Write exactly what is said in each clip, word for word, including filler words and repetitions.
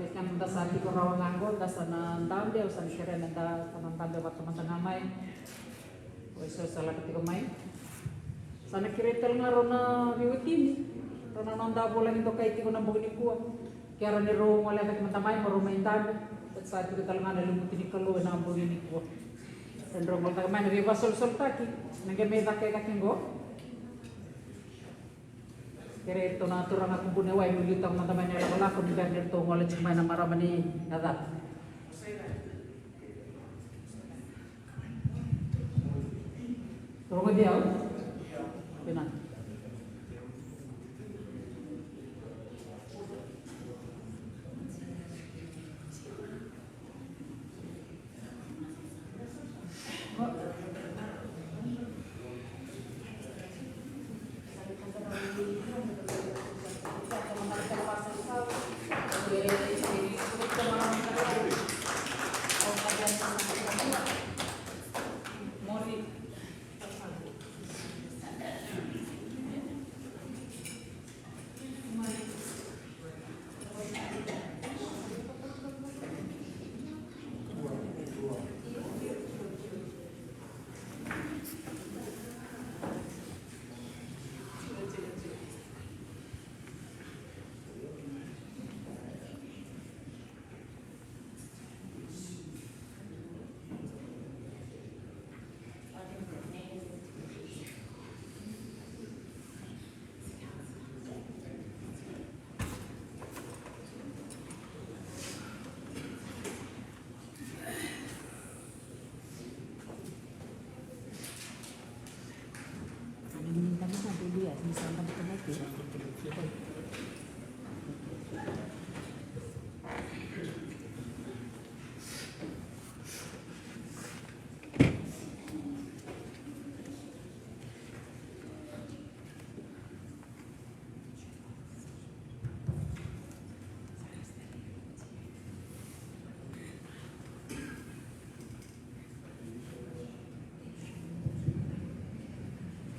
Keda da sa tiko rawa ga qo, da sa na dabe, au sa na kerea me da sa na dabe vata mada ga mai. Oi, so sa lako tiko mai. Sa na kerei tale ga rau na veiwatini, rau na noda vulagi dokai tiko na bogi nikua. Kerea ni rau gole cake mada mai mo rau mai dabe. Sa tiko tale ga na lumuti ni Kalou ena bogi nikua. Rau gole cake mai na veivasolosolotaki na qai mai caka e cake qo. Kerei ratou na turaga Kubunewai me liutaka mada mai na ilakolako ni bera ni ratou gole tiko mai na marama ni Nacapa. Rogoci au? Vinaka.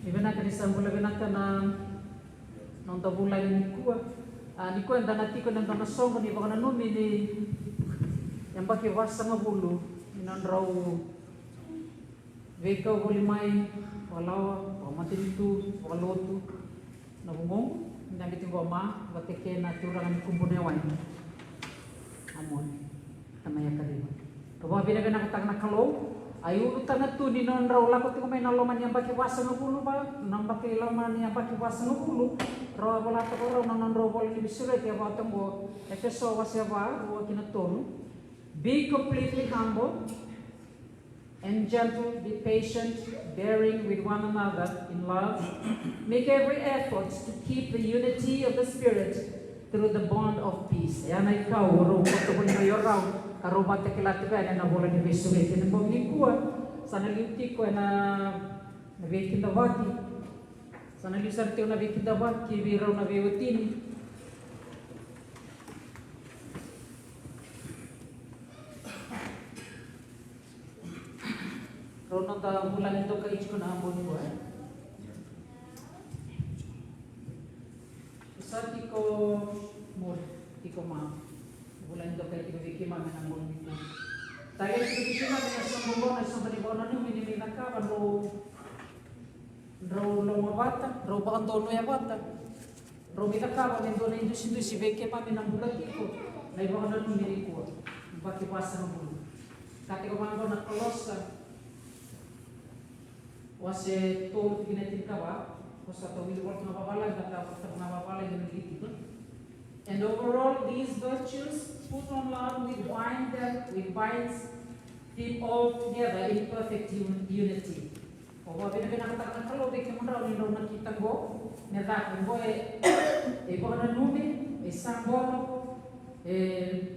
Ni vinaka ni sa bula vinaka na noda vulagi nikua. A, nikua eda na tiko ena dua na soqo ni vakananumi ni yabaki vasagavulu ni nodrau veikau voli mai, vakalawa, vakamatanitu, vakalotu, na vugoqu, na bibi tiko qo ma, vata kei na turaga ni Kubunewai. Amon, tamai yakaciva. Rau vakavinavinakataka na Kalou, a iulutaga tu ni nodrau lako tiko mai na loma ni yabaki vasagavulu va, na yabaki loma ni yabaki vasagavulu, rau a volataka rau na nodrau vola ni veisureti e vaka oqo, Efeso wase va, rua ki na tolu. Be completely humble and gentle, be patient, bearing with one another in love. Make every effort to keep the unity of the Spirit through the bond of peace. Ya na ikau o rau koto voli mai o rau, ka rau vakatakila tiko yani ena vola ni veisureti ena bogi nikua. Sa na liu tiko ena, na veikidavaki. Sa na liu sara tiko na veikidavaki vei rau na veiwatini. Rau noda vulagi dokai tiko na bogi qo, e? Sa tiko muri, tiko ma. Vulagi dokai tiko vei keimami na bogi qo. Tale tiko vei keimami na soqo qo, na soqo ni vakananumi ni mai cakava, drau, drau lomavata, drau vakadonuya vata. Drau mai cakava me dua na idusidusi vei keimami na bula tiko na ivakananumi nikua. Yabaki vasagavulu. Ka tiko vaqo na Kolosa wase tolu tikina tinikava. Ko sa tau wili volta na vavalagi, ka tau volta na vavalagi na wili tiko. And over all these virtues, put on love with wine that, with binds them all together in perfect un-, unity. Au vakavinavinakataka na Kalou vei kemudrau ni drau nakita qo, me caka qo e, e vakananumi, e sa qo, e,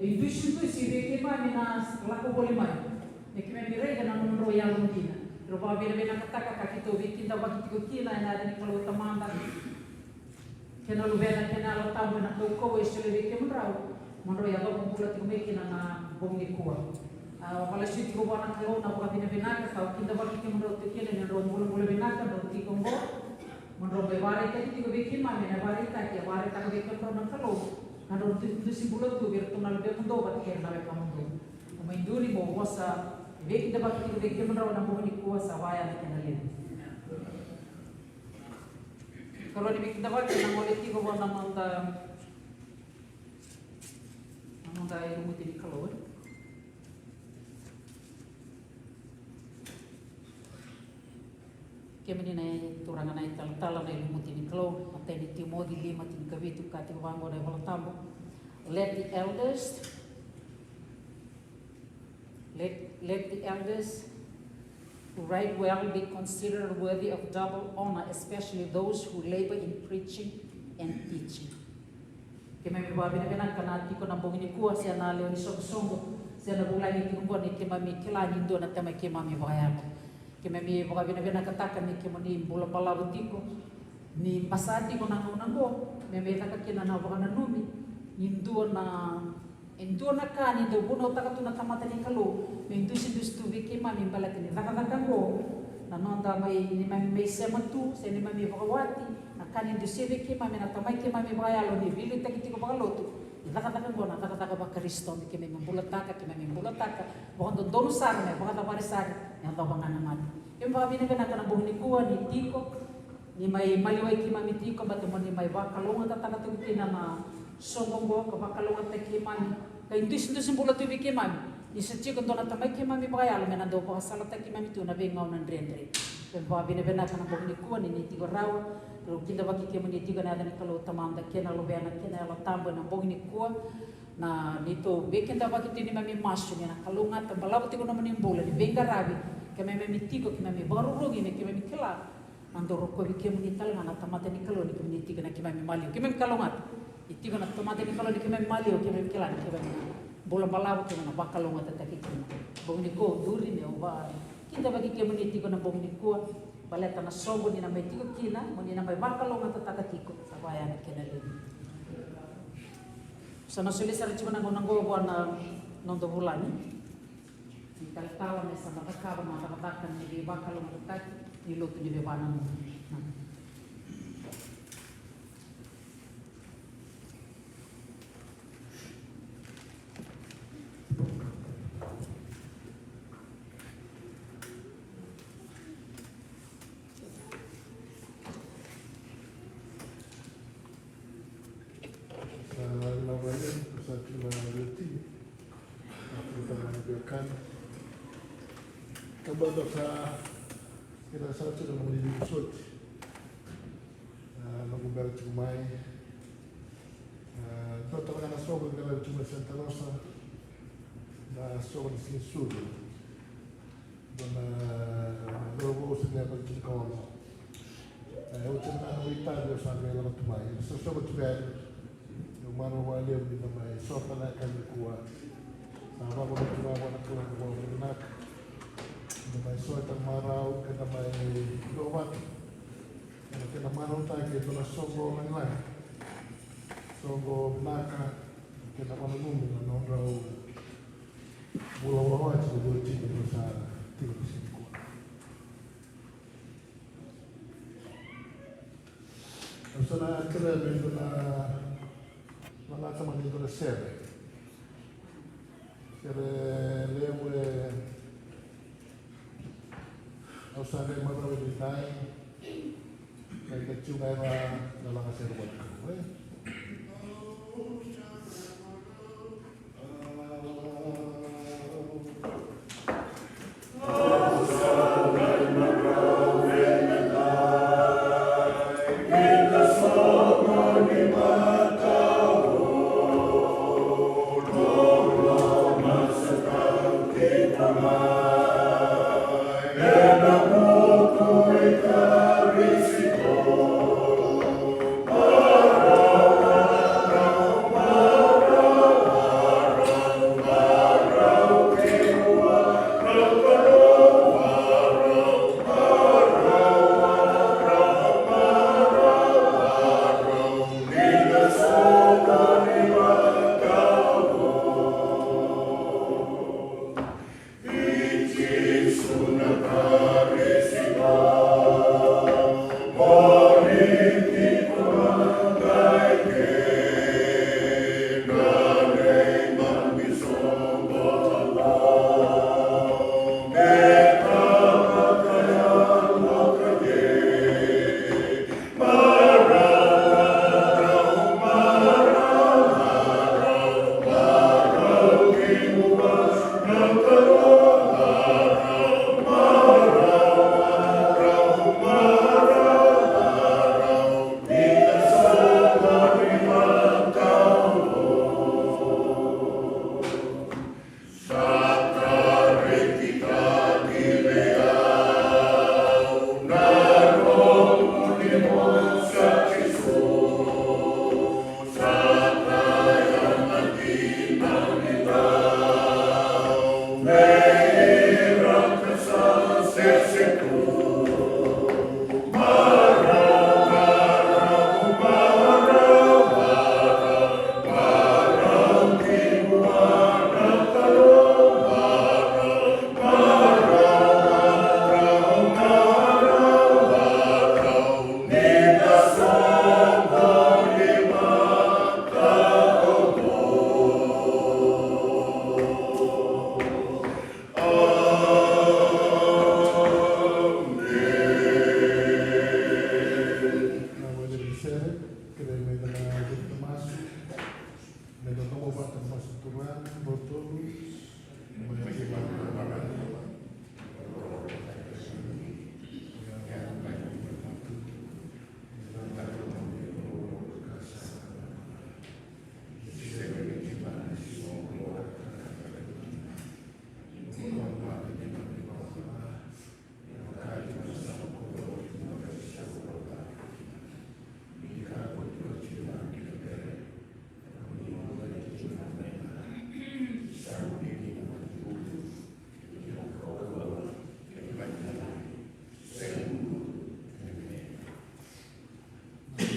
e idusidusi vei keimami na lako voli mai. Me keimami raica na nomudrau yalodina. Drau vakavinavinakataka ka keitou veikidavaki tiko kina ena yaca ni Kalou Tamada. Kei na Luvena, kei na Yalo Tabu ena kaukauwa e solia vei kemudrau. Mo drau yacova bula tiko mai kina na bogi nikua. A, au vakalesuya tiko vua na Kalou na vakavinavinaka, kau kidavaki kemudrau tiko kina ni drau bulabula vinaka, drau tiko qo. Mo drau mai vakaraitaki tiko vei keimami na ivakaraitaki e vakaraitaka vei kemudrau na Kalou. Na nodrau du-, dusi bula tu vei iratou na luvemudou vata kei ira na wekamudou. Mo mai duri mo vosa, veikidavaki tiko vei kemudrau ena bogi nikua, sa vaya na kena levu. Karua ni veikidavaki ena gole tiko vua na noda, na noda ilumuti ni Kalou. Kemuni na turaga na italatala, na ilumuti ni Kalou, matai ni Timoci lima, tinikavitu, ka tiko vaqo na iVola Tabu. Let the elders, let, let the elders who write well be considered worthy of double honor, especially those who labor in preaching and teaching. Keimami vakavinavinaka na tiko na bogi nikua, se na lewe ni soqosoqo, se na vulagi tiko qo ni keimami kila ni dua na tamai keimami vakayalo. Keimami vakavinavinakataka ni kemuni bula balavu tiko, ni basa tiko na gauna qo, me mai caka kina na vakananumi, ni dua na, e dua na ka ni dau vunautaka tu na tamata ni Kalou, me dusidusi tu vei keimami baleta ni cakacaka qo, na noda mai, ni mai, mai sema tu, se ni mai, mai vakawati, na ka ni dusia vei keimami na tamai keimami vakayalo ni veiliutaki tiko vakalotu, ni cakacaka qo na cakacaka vaKarisito, me keimami bulataka, keimami bulataka vakadodonu sara, me vakacavari sara, me yacova ga na mate. Keimami vakavinavinaka na bogi nikua ni tiko, ni mai maliwai keimami tiko, baleta mo ni mai vakalougatataka tiko kina na soqo qo, ka vakalougatataki keimami, ka idusidusi bula tu vei keimami. Ni sa tiko dua na tamai keimami vakayalo me na dau vakasalataki keimami tu na veigauna dredre. Keimami vakavinavinaka na bogi nikua ni ni tiko rawa, rau kidavaki kemuni tiko ena yaca ni Kalou Tamada kei na Luvena kei na Yalo Tabu ena bogi nikua. Na neitou veikidavaki tu ni keimami masu ni na kalougata balavu tiko na nomuni bula ni veiqaravi, keimami tiko, keimami vakarorogo me keimami kila na dau rokovi kemuni tale ga na tamata ni Kalou ni keimami tiko na keimami maliwa. Keimami kalougata. Ni tiko na tamata ni Kalou ni keimami maliwa, keimami kila ni keimami bula balavu, keimami na vakalougatataki kina. Bogi nikua au duri meu vakidavaki kemuni tiko na bogi nikua. Baleta na soqo ni na mai tiko kina, mo ni na mai vakalougatataka tiko. Sa vaya na kena levu. Sa na solia sara tiko na gauna qo vua na noda vulagi. Ni talatala me sa na cakava na cakacaka ni veivakalougatataki ni lotu ni veivakananumi. Sa na vale, sa tiko na vale tiko. Na tiko na vale kana. Ka bada sa ira sa tiko na vale ni soti. Na noqu bera tiko mai. Dua tale ga na soqo e qaravi tiko mai Santa Rosa, na soqo ni Siga ni Sucu. Dua na cauravou se na yabaki tinikaono. E oti na noqu itavi au sa qai lako tu mai. Sa soqo tiko yani. Au marau vakalevu ni da mai sota na yakavi nikua. Sa vakavinavinaka vua na Kalou na vakavinavinaka. Da mai sota marau, ka da mai duavata. Ena kena marautaki e dua na soqo lagilagi, soqo vinaka, kena vakananumi na nodrau bula vakawati na veiwatini era sa tiko na siga nikua. Au sa na kerea me dua na lagata mai e dua na sere. Sere levu e au sa qai marau e daidai. Qai ka tiko ga era na laga sere vata.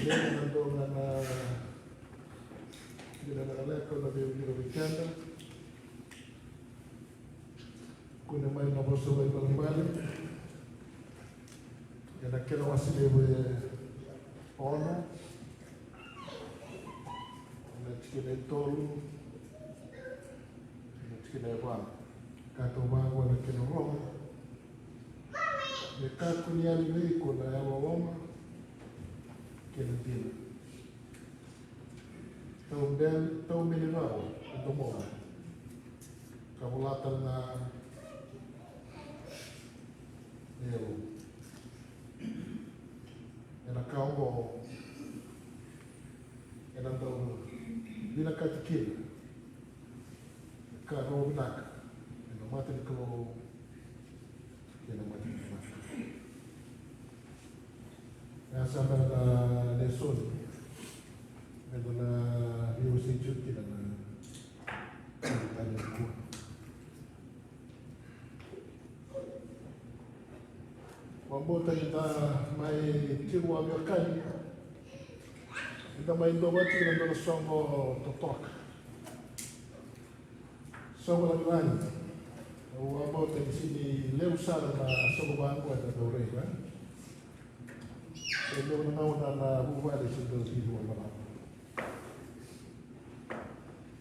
Ena dua ga na vina lekaleka au na veivuke vei keda. Kune mai na vosa vakaibalebale ena kena wase levu e ono, ena tikina e tolu, ena tikina e va. Ka tau vaqo na kena rogo. Me kakua ni yali vei iko na yalololoma kei na dina. Tau bel-, tau beli rawa e domona. Ka vola tale ga na yalo. Ena ka oqo ena dau vinakati kina na ka rau vinaka ena mata ni Kalou kei na mata ni tamata. Ia sa bera na lesoni meda na veiwasei tiko kina na tani nikua. Vakabauta ni da mai tiko veiwekani, ni da mai dua vata tiko na dua na soqo totoka. Soqo lagilagi. Au vakabauta ni sega ni levu sara na soqo vaqo eda dau raica. E levu na gauna na vuvale se dau cici vakabalavu.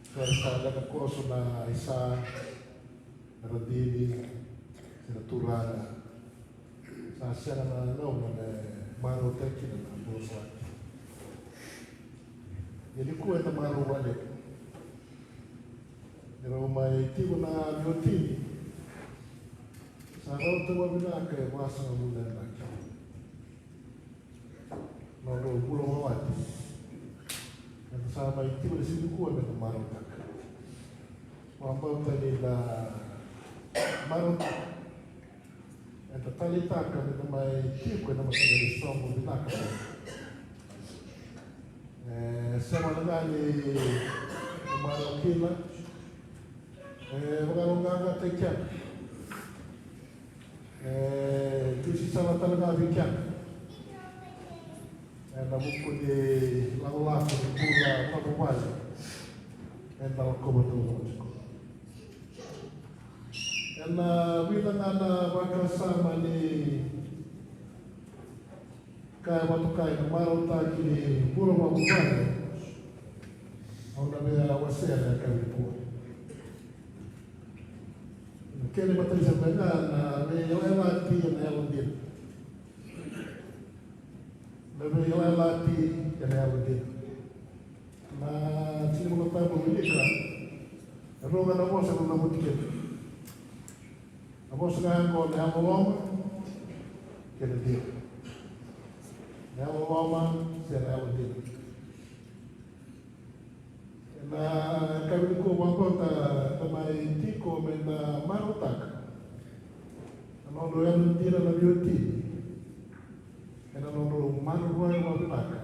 Sa, sa leqa koso na isa, na radini, se na turaga. Sa sega na gauna me marautaki kina na bula sa oti. Ia nikua eda marau vakalevu. Ni rau mai tiko na veiwatini, sa rauta vakavinaka e vasagavulu na yabaki. Nodrau bula vakawati. Eda sa mai tiko na siga nikua meda marautaka. Vakabauta ni da marautaka. Eda taleitaka meda mai tiko ena mataqali soqo vinaka. E sega wale ga ni marau kina. E vakalougatataki keda. E dusi sala tale ga vei keda ena vuku ni lakolako ni bula vakavuvale eda lakova taucoko tiko. Ena vica ga na vakasama ni ka e vakatokai na marautaki ni bula vakavuvale, au na via wasea na yakavi nikua. Na kena imatai sa bera ga na veiyalayalati ena yalodina. Na veiyalayalati ena yalodina. Na tiki ni Vola Tabu e wilika e rua ga na vosa na navuti keda. Na vosa ga oqo na yalololoma kei na dina. Na yalololoma se na yalodina. Ena yakavi nikua vakabauta da mai tiko meda marautaka na nodrau yalodina na veiwatini. Ena nodrau maroroya vakavinaka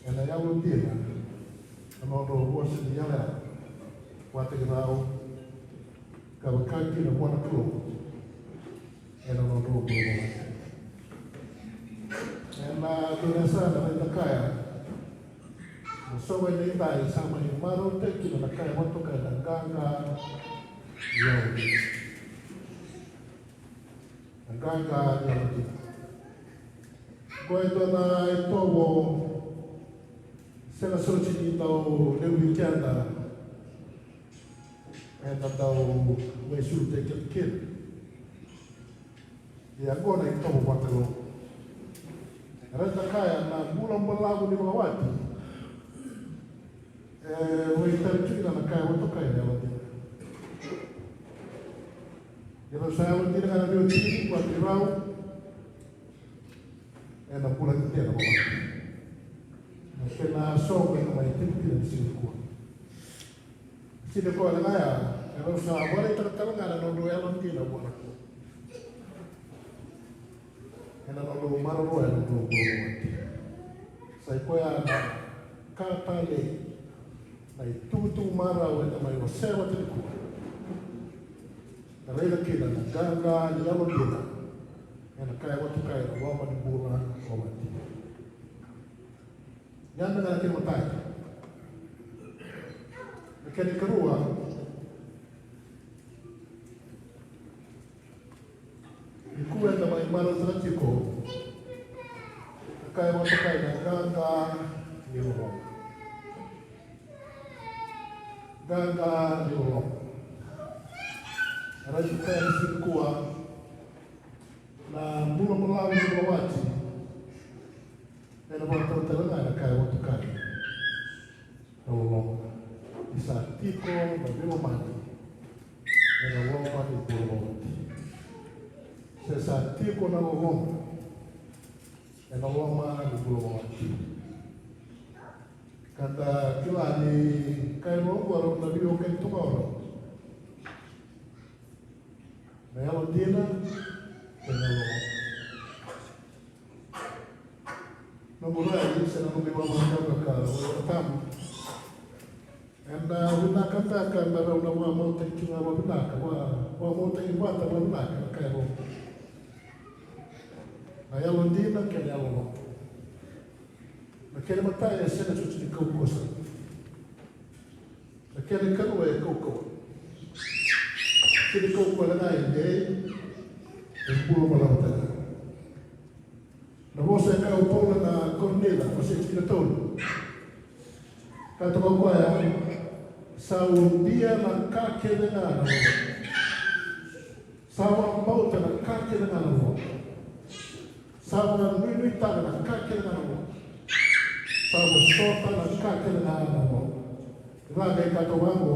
ena yalodina na nodrau vosa ni yalayala vata kei rau, ka vaka kina vua na Kalou ena nodrau bula. Ena dua na yasana eda kaya na soqo edaidai sa mai marautaki kina na ka e vakatokai na qaqa ni yalodina. Na qaqa ni yalodina. Qo e dua na itovo sega soti ni dau levu vei keda eda dau veisulutaki keda kina. Ia qo na itovo vakakalou. Raica na kaya na bula balavu ni vakawati. E, vakaitavi tu kina na ka e vakatokai na yalodina. Ia rau sa yalodina ga na veiwatini vata kei rau. Ena bula ni dina vakawati. Na kena soqo ena mai tiko kina ni siga nikua. Siga nikua na ka ya, e rau sa vakaraitaka tale ga na nodrau yalodina vua na Kalou. Ena nodrau maroroya na nodrau bula vakawati. Sa i koya na ka talei, na itukutuku marau eda mai wasea vata nikua. Na raica kina na qaqa ni yalodina ena ka e vakatokai na loma ni bula vakawati. Ia me na kena imatai. Na kena ikarua, nikua eda mai marautaka tiko na ka e vakatokai na qaqa ni loloma. Qaqa ni loloma. Era tu kaya na siga nikua, na bula balavu ni vakawati ena vakatau tale ga na ka e vakatokai na loloma. Ni sa tiko na veilomani ena loma ni bula vakawati, se sa tiko na loloma ena loma ni bula vakawati. Ka da kila ni kai rau oqo rau na veiwekani tokaoro. Na yalodina kei na loloma. Noqu rai se na noqu ivakavakayagataka na Vola Tabu. Ena vinaka beka me rau na vakamautaki tiko ga vakavinaka, vaka, vakamautaki vata vakavinaka na kai rau. Na yalodina kei na yaloloma. Na kena imatai e sega soti ni kaukauwa sara. Na kena ikarua e kaukauwa. Kena kaukauwa na ka e dei, e bula balavu tale. Na vosa e kaya o Paula na Korinica, wase tinikatolu. Kaya toka o koya, sa ubia na ka kece ga na loloma. Sa vakabauta na ka kece ga na loloma. Sa vakanuinuitaka na ka kece ga na loloma. Sa vosota na ka kece ga na loloma. Ra qai kaya toka vaqo,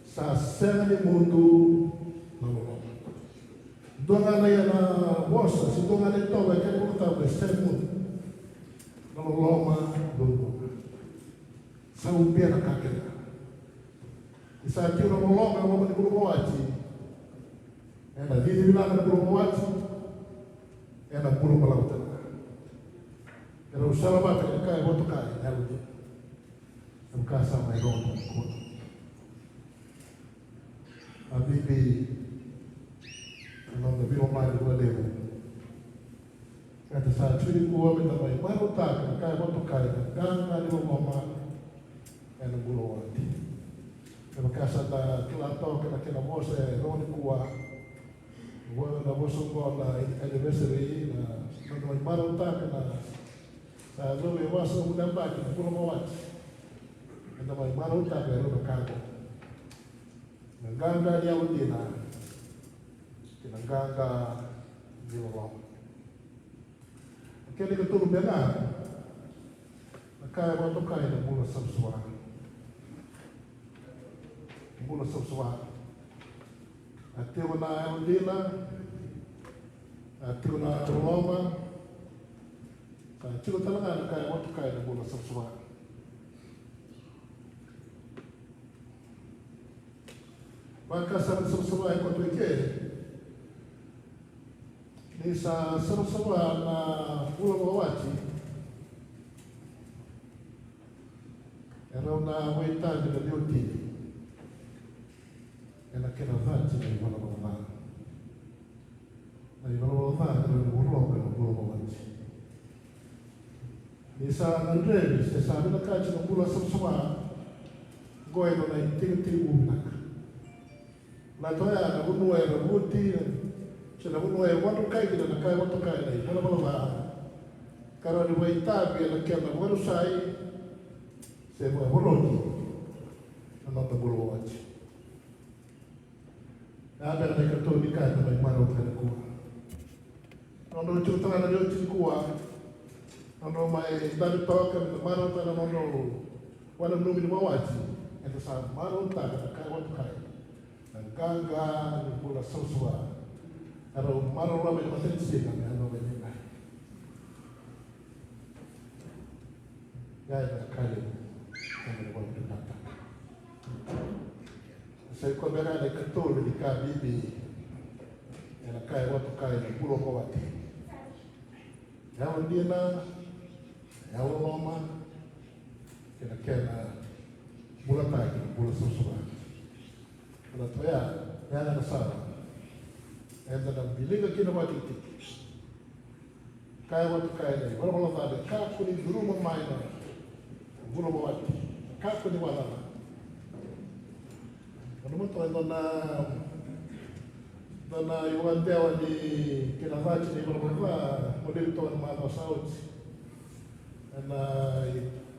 sa sega ni mudu na loloma. Dua ga na ia na vosa, se dua ga na itovo e kena vakatau e sega ni mudu. Na loloma duadua. Sa ubia na ka kece ga. Ni sa tiko na loloma ena loma ni bula vakawati, ena cici vinaka na bula vakawati, ena bula balavu tale. Erau sala vata kei na ka e vakatokai na yalodina. Ena ka sa mai rogo nikua. A bibi na noda veilomani vakalevu. Eda sa tiko nikua me da mai marautaka na ka e vakatokai na qaqa ni loloma ena bula vakawati. Kevaka sa da kila toka na kena vosa e rogo nikua, vua na vosa oqo na anniversary, na noda mai marautaka na sa yacova e vasagavulu na yabaki na bula vakawati. Eda mai marautaka e rua na ka oqo. Na qaqa ni yalodina kei na qaqa ni loloma. Na kena ikatolu beka, na ka e vakatokai na bula savasava. Bula savasava. A tiko na yalodina, a tiko na loloma, a tiko tale ga na ka e vakatokai na bula savasava. Vakasama ni savasava e koto i ke. Ni sa savasava na bula vakawati, e rau na vakaitavi na veiwatini ena kena cati na ivalavala ca. Na ivalavala ca e rau na voroka ena bula vakawati. Ni sa gadrevi se sa vinakati na bula savasava, qo e nona itekitekivu vinaka. Na toya na vanua e ravuti se na vanua e vakadrukai kina na ka e vakatokai na ivalavala ca, ka rawa ni vakaitavi ena kena vakarusai se vakavoroki na noda bula vakawati. Ya beka na ikatolu ni ka eda mai marautaka nikua. Nodrau tiko tale ga na veiwatini nikua, nodrau mai dabe toka me da marautaka na nodrau vakananumi ni vakawati, eda sa marautaka na ka e vakatokai na qaqa ni bula savasava. Erau marau mai na matanisiga me yacova e ligai. Ya e na ka levu. Sa i koya beka na ikatolu ni ka bibi ena ka e vakatokai na bula vakawati. Yalodina, yaloloma, kei na kena bulataki na bula savasava. Ena toya, ya na sala eda na wilika kina vakatikitiki. Ka e vakatokai na ivalavala ca me kakua ni curuma mai na Vula vakawati. Kakua ni vakacala. Nanuma toka e dua na, dua na ivakadewa ni kena cati ni ivalavala ca mo levu toka na macawa sa oti. Ena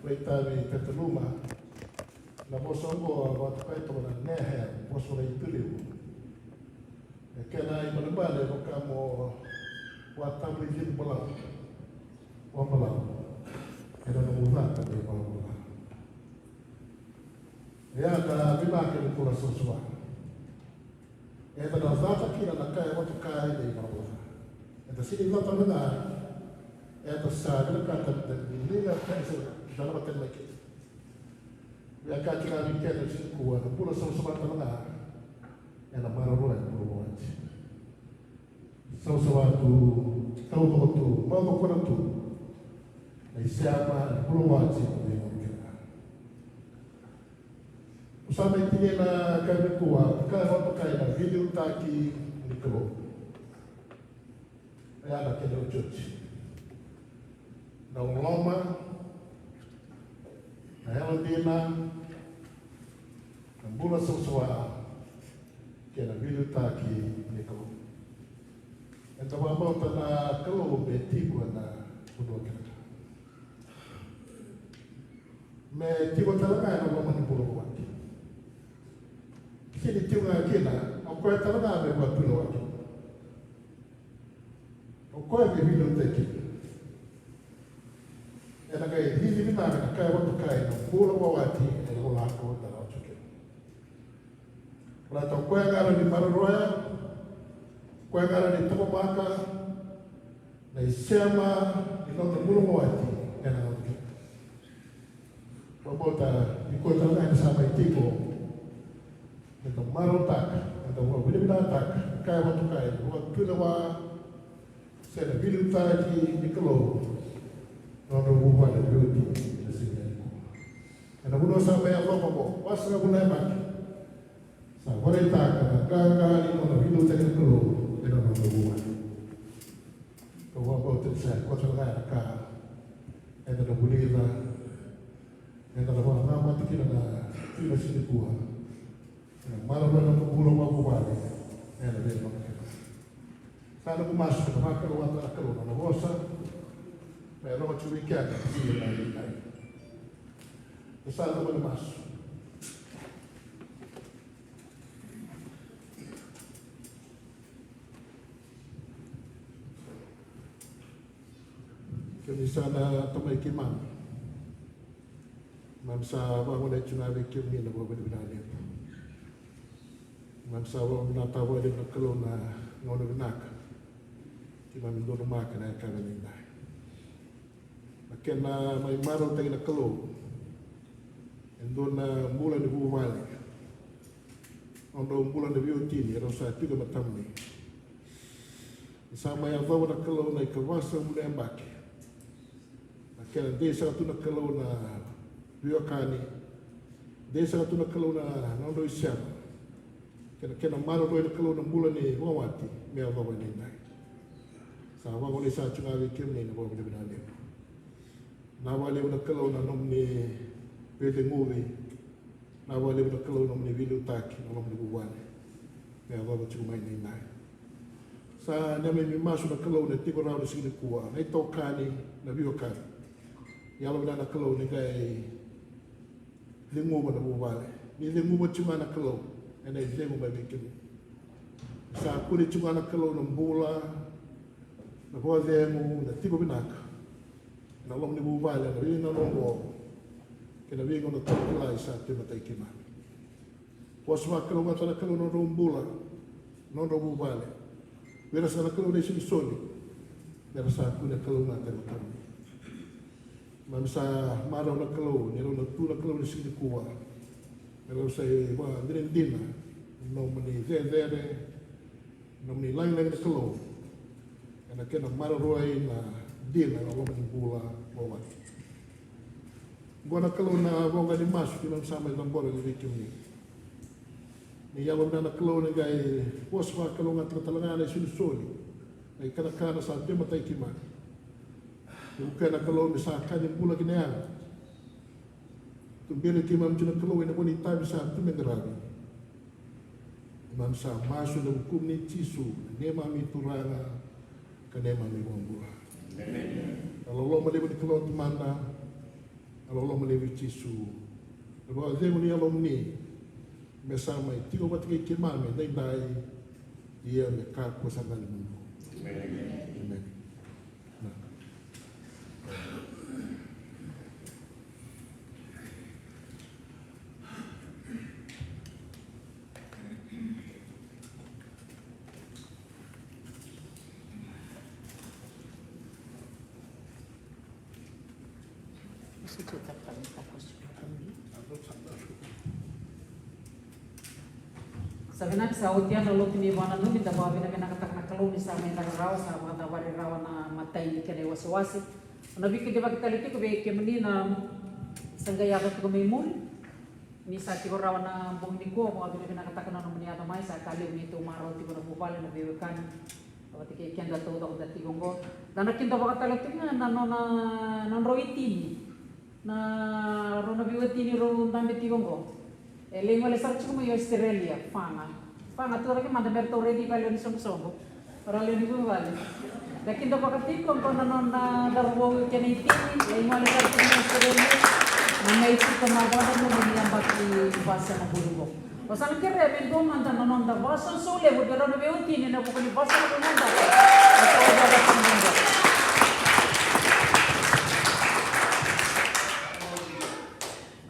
ivakaitavi Petaluma. Na vosa oqo a vakatokai toka na Neher, vosa na Iperiu. E kena ibalebale e vaka mo vakatavulici balavu, vakabalavu ena nomu cata na ivalavala ca. Ia na vinaka ni bula savasava. Eda na cata kina na ka e vakatokai na ivalavala ca. Eda sega ni cata mada, eda sa vinakata meda liga tani, sa da lako tani mai kina. Ia ka tiko ga vei keda tiko nikua, na bula savasava tale ga ena maroroya na bula vakawati. Savasava tu, taucoko tu, maucokona tu na isema ni bula vakawati ena veigauna kece ga. Au sa mai tinia na ka nikua, ka e vakatokai na veiliutaki ni Kalou. Oya na kena iotioti. Na loloma, na yalodina, na bula savasava, kei na veiliutaki ni Kalou. Eda vakabauta na Kalou me tiko ena vanua kece ga. Me tiko tale ga ena loma ni bula vakawati. Sega ni tiko ga kina, o koya tale ga me vakatulewataki. O koya me veiliutaki. Ena qai cici vinaka na ka e vakatokai na bula vakawati ena ilakolako da na oti kina. Baleta o koya ga rawa ni maroroya, o koya ga rawa ni taqomaka na isema ni noda bula vakawati ena gauna kece. Vakabauta ni koya tale ga eda sa mai tiko, meda marautaka, meda vakavinavinakataka na ka e vakatokai na vakatulewa se na veiliutaki ni Kalou na nodra vuvale veiwatini ena siga nikua. Ena vanua sa mai yacova oqo, vasagavulu na yabaki sa vakaraitaka na qaqa ni nona veiliutaki na Kalou ena nodra vuvale. Kau vakabauta ni sa koya tale ga na ka eda na vulica, eda na vakacabata kina na tui na siga nikua. Ena maroroya na noda bula vakavuvale ena veigauna kece. Sa noqu masu na vakalougatataka na Kalou na nona vosa me rogo tiko vei keda na siga nikua. Sa noqu masu. Kemuni sa na Tamai keimami, keimami sa vagolea tiko ga vei kemuni na vakavinavinaka levu. Keimami sa vakavinavinakataka vakalevu na Kalou na gauna vinaka keimami donumaka ena yakavi nikua. Na kena mai marautaki na Kalou e dua na bula ni vuvale, nodrau bula na veiwatini erau sa tiko e matamuni. Ni sa mai yacova na Kalou na ikavasagavulu na yabaki. Na kena dei saka tu na Kalou na veiwekani, dei saka tu na Kalou na nodrau isema, kei na kena maroroi na Kalou na bula ni vakawati me yacova nikua. Sa vagolei saka tiko ga vei kemuni na vakavinavinaka levu. Vinaka vakalevu na Kalou na nomuni veiteguvi. Vinaka vakalevu na Kalou na nomuni veiliutaki na nomuni vuvale me yacova tiko mai nikua. Sa neimami masu na Kalou ni tiko rawa na siga nikua na itokani, na veiwekani. Yalovinaka na Kalou ni qai ceguva na vuvale. Ni ceguva tiko ga na Kalou ena icegu mai vei kemuni. Sa kune tiko ga na Kalou na bula, na vakacegu, na tiko vinaka ena loma ni vuvale ena veigauna oqo kei na veigauna tale ga e sa tu e matai keimami. Vosa vakalougatataka na Kalou na nodrau bula, na nodrau vuvale. Vei ira saka na Kalou na isolisoli, me ra sa kune kalougata e matamuni. Keimami sa marau na Kalou ni rau na tu na Kalou ni siga nikua, me rau sa ivakadinadina ni nomuni cecere, nomuni lagilagi na Kalou ena kena maroroi na dina ena loma ni bula vakawati. Oqo na Kalou na voqa ni masu keimami sa mai cabora vei kemuni. Ni yalovinaka na Kalou ni qai vosa vakalougatataka tale ga na isolisoli, na ikanakana sa tu e matai keimami. Ni vukea na Kalou me sa ka ni bula ki na yago. Tuberi keimami tu na Kalou ena vanua ni tavi sa tu me qaravi. Keimami sa masu ena vukumuni Jisu, na neimami Turaga ka neimami iVakabula. Emeni. Na loloma levu ni Kalou Tamada, na loloma levu i Jisu, na vakacegu ni Yalomuni, me sa mai tiko vata kei keimami edaidai, ia me kakua sara ga ni mudu. Emeni. Emeni. Sa vinaka, sa oti ya na lotu ni vakananumi, da vakavinavinakataka na Kalou ni sa mai caka rawa, sa vakacavari rawa na imatai ni kena iwasewase. Na veikidavaki tale tiko vei kemuni na sa qai yaco tiko mai muri. Ni sa tiko rawa na bogi nikua, vakavinavinakataka na nomuni yaco mai, sa ka levu ni tou marau tiko na vuvale, na veiwekani. Vata kei keda taucoko da tiko oqo. Da na kidavaka tale tiko ga na nona, na nodrau itini. Na rau na veiwatini rau dabe tiko oqo. E lai gole sara tiko mai Australia, Faga. Faga, tu cake mada me ratou raici ka lewe ni soqosoqo. Ra lewe ni vuvale. Da kidavaka tiko oqo na nona cauravou kei na itini, lai gole sara tiko mai Australia. Na mai tiko na vakananumi ni yabaki vasagavulu oqo. Au sa na kerea me dua mada na noda vakasausau levu vei rau na veiwatini ena vuku ni vasagavulu na yabaki.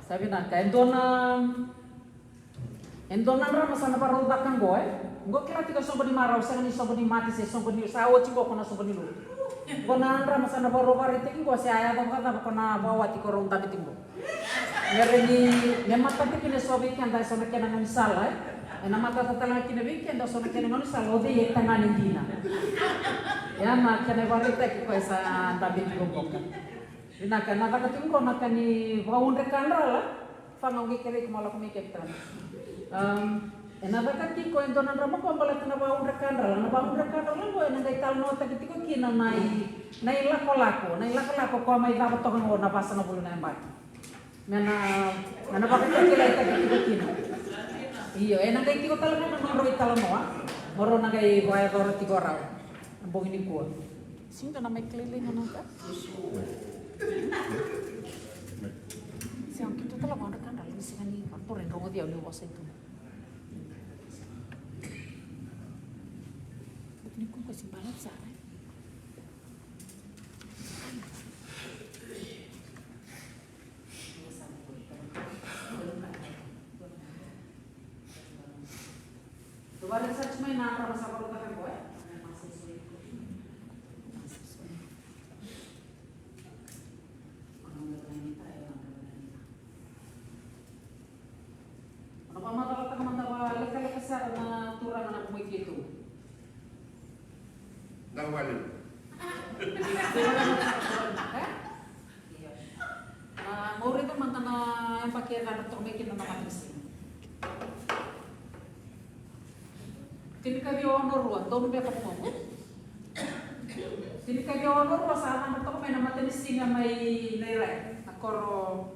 Sa vinaka, e dua na, e dua na drama sa na varau caka oqo, e? Oqo kila tiko e soqo ni marau, sega ni soqo ni mate, se soqo ni, sa oti oqo ko na soqo ni lotu. Oqo na drama sa na varau vakaraitaki oqo, se a yaco vakacava ko na vakawati ko rau dabe tiko oqo. Me rawa ni, me matata kina eso vei keda eso na kena gaunisala, e? Ena matata tale ga kina vei keda eso na kena gaunisala, o cei e tagane dina. Ia na kena ivakaraitaki ko e sa dabe tiko oqo. Vinaka, ena caka tiko oqo na ka ni vakaudre kadrala. Faga, au qai kerei iko mo lako mai kea, Tana. Am, ena caka tiko e dua na drama oqo baleta na vakaudre kadrala. Na vakaudre kadrala oqo ena qai talanoataki tiko kina na i, na ilakolako, na ilakolako ko a mai cava toka oqo na vasagavulu na yabaki. Me na, me na vakatakilaitaki tiko kina. Io, ena qai tiko tale ga na nodrau italanoa. Mo rau na qai vakayacora tiko rawa na bogi nikua. Sega na mai kilai ga na ka. Sega, keitou tale ga na ka, na sega ni vakarogo, au ni vosa tu. Ni kuka si bala sara. Ona vakamacalataka mada vakalekaleka sara na turaga na kumui keitou. Na wale. E? Io. A, mo raica mada na yabaki e cadra toka mai kina na matanisiga. Tinikaciwa ono rua, donu beka vugoqu. Tinikaciwa ono rua sa cadra toka mai na matanisiga mai Nairai, na koro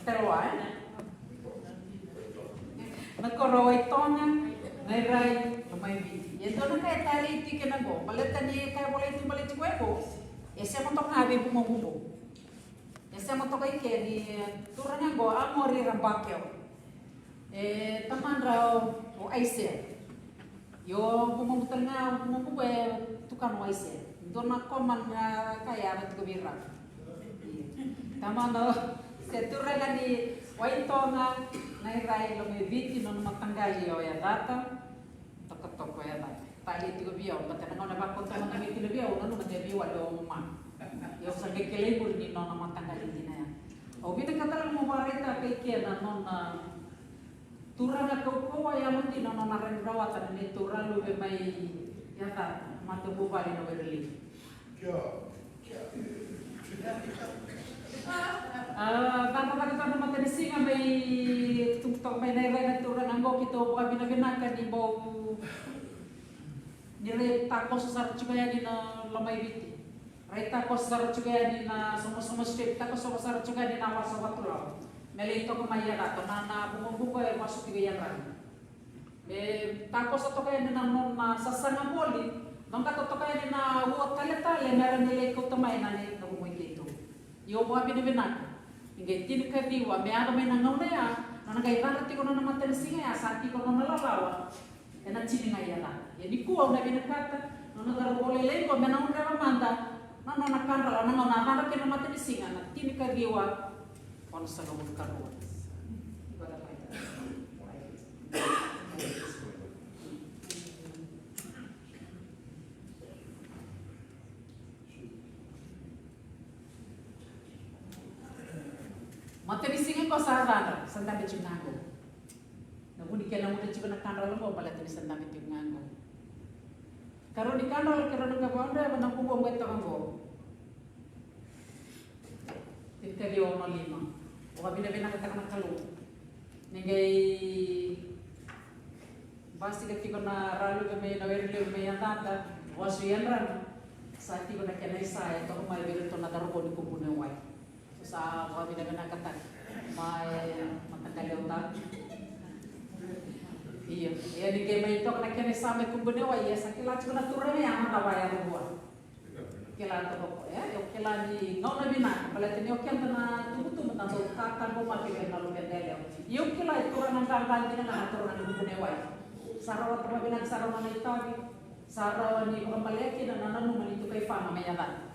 Teloa, e? Na koro Waitoga, Nairai, Lomaiviti. Ia dua na ka e talei tiko kina qo, baleta ni ka e volai tu, baleti koya qo, e sema toka ga vei vugoqu qo. E sema toka i ke ni turaga qo, a Mori Rabakeo. E tamadra o, o Aisea. Io, vugoqu tale ga, vugoqu e tukana o Aisea. Dua na koma na ka e yaco tiko vei rau. Tamana o, se turaga ni Waitoga, Nairai, Lomaiviti, nona mataqali o Yacata. Tokatoka o Yacata. Talei tiko vei au, baleta na gauna e vakauta mada mai kina vei au, nanuma ni vei au a lewe au ma. Ia au sa qai kilai muri ni nona mataqali dina ya. Au vinakata tale ga meu vakaraitaka i ke na nona turaga kaukauwa, yalodina, nona rawa ni rawata na neitou raluve mai Yacata, matavuvale na Wairelevu. A, cakacaka tale na matanisiga mai tubu toka mai Nairai na turaga qo, keitou vakavinavinaka ni bau ni rai takoso sara tiko yani na Lomaiviti. Rai takoso sara tiko yani na Somosomo State, takoso sara tiko yani na wasa o Vatulawa. Me lai toka mai Yacata, na, na vugovugo e vasu tiko i Yadrana. E takoso toka yani na nona sasaga voli, nona ka toka yani na ua taletale me ra ni lai kauta mai na ni na vugo i keitou. Io, vakavinavinaka. Ni qai tinikaciwa me yaco mai na gauna ya, nona qai cadra tiko nona matanisiga ya, sa tiko nona lalawa. Ena tini ga i Yacata. Ia nikua au na vinakata, nona cauravou lailai qo me na udreva mada na nona kadrala na gauna a cadra kina na matanisiga, na tinikaciwa onosagavulu ka rua. Matanisiga qo sa cadra, sa dabe tiko ga qo. Na vu ni kena muda tiko na kadrala qo, baleta ni sa dabe tiko ga qo. Karua ni kadrala, karua ni ka vakaudreva na kuqo qo e toka qo. Tinikaciwa ono lima. Vakavinavinakataka na Kalou. Ni qai basika tiko na Raluve mai na Werelevu mai Yacata, vasu i Yadrana. Sa tiko na kena isa e toka mai vei iratou na cauravou ni Kubuniwai. Sa vakavinavinakataki mai mataqali o Tavi. Io, ia ni qai mai toka na kena isa mai Kubuniwai, ia sa kila tiko na turaga ya na cava e yaco vua. Kila toka o koya, e, au kila ni gauna vinaka, baleta ni o keda na tubutubu na dau tataqomaki vei na luveda yalewa. Ia au kila e turaga qaqa dina ga na turaga ni Kubuniwai. Sa rawata vakavinaka sara na nona itavi, sa rawa ni vakabalea kina na nanuma ni tukai fama mai Yacata.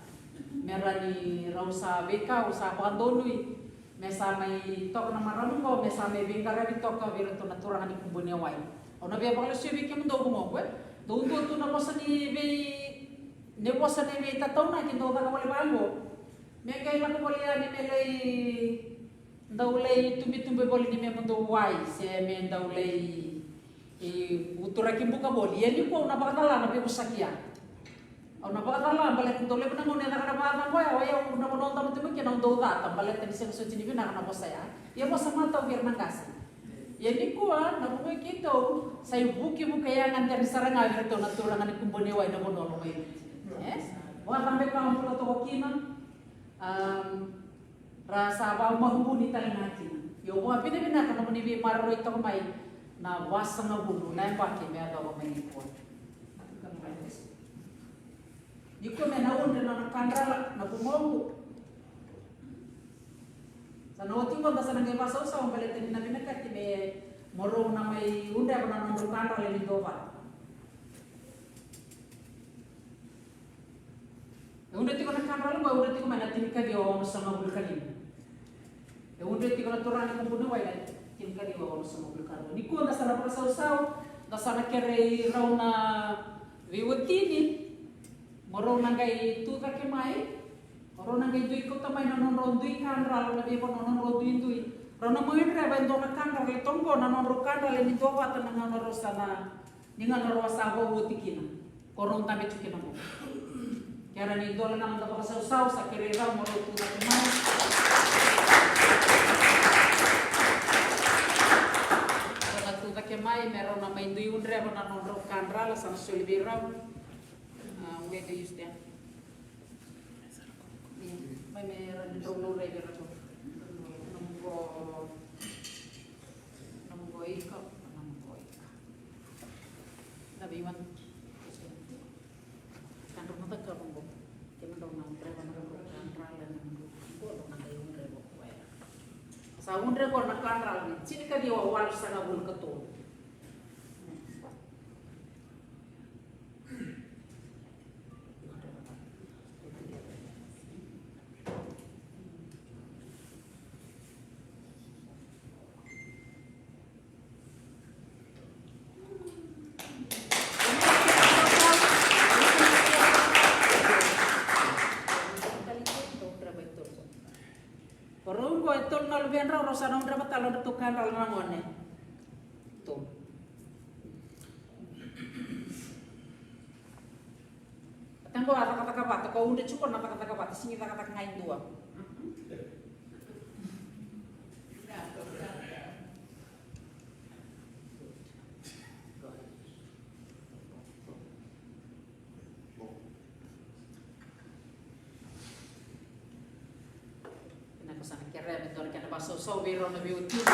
Me rawa ni rau sa veikau, sa vakadonui, me sa mai toka na marama qo, me sa mai veiqaravi toka vei iratou na turaga ni Kubuniwai. Au na via vakalesuya vei kemudou vugoqu, e. Dou dua tu na vosa ni vei, ni vosa ni veitataunaki dou caka voli vaqo. Me qai lako voli yani me lai, dau lai tubitubi voli ni me mudou wai, se me dau lai E, uturaki buka voli. Ia nikua au na vakacala na veivosaki ya. Au na vakacala baleta dau levu na gauna e caka na vakacaqo ya, o yau na vanua au dabe tiko kina au dau cata baleta ni sega soti ni vinaka na vosa ya. Ia vosa matau vei ira na qase. Ia nikua na vanua keitou sa ivukivuki e yaga dina sara ga vei iratou na turaga ni Kubuniwai na vanua lomai. E? Vakacabe ka au bula toka kina. Am, Ra sa vakamavuvuni tale ga kina. Io, vakavinavinaka nomuni veimaroroi toka mai na vasagavulu na yabaki me yacova mai nikua. Nikua me na udre na nona kadrala na vugoqu. Sa na oti qo da sa na qai vasausau baleta ni na vinakati me mo rau na mai udreva na nodrau kadrala ni dua vata. E udre tiko na kadrala qo, e udre tiko mai na tinikaciwa onosagavulu ka lima. E udre tiko na turaga ni Kubuniwai na tinikaciwa onosagavulu ka lima. Nikua da sa na vakasausau, da sa na kerei rau na veiwatini, mo rau na qai tu cake mai, mo rau na qai dui kauta mai na nodrau dui kadrala na veivanua, nodrau duidui. Rau na mai udreva e dua na kadrala e toqo na nodrau kadrala ni dua vata na gauna rau sa na Ni gauna rau a sa vauoti kina, ko rau dabe tu kina qo. Kera ni dua na noda vakasausau, sa kerei rau mo rau tu cake mai. Rau na tu cake mai me rau na mai dui udreva na nodrau kadrala sa na soli vei rau. Ah, where do you stand? Ia, mai me ra ni rau laurai vei iratou. Nomu qo, nomu qo ika, nomu qo ika. Na veiwan. Kedrau na cakava qo. Kedrau na draiva na nodrau kadrala, na nodrau qo, drau na qai udre qo koya. Sa udre qo na kadrala ni tinikaciwa walusagavulu ka tolu. O rau qo e tolu na luvedrau, rau sa na udreva tale nodratou kadrala na gone. Tolu. Ata qo a cakacaka vata, ko udre tiko na cakacaka vata, sigi cakacaka ga e dua. Sa na kerea me dua na kena vakasausau vei rau na veiwatini.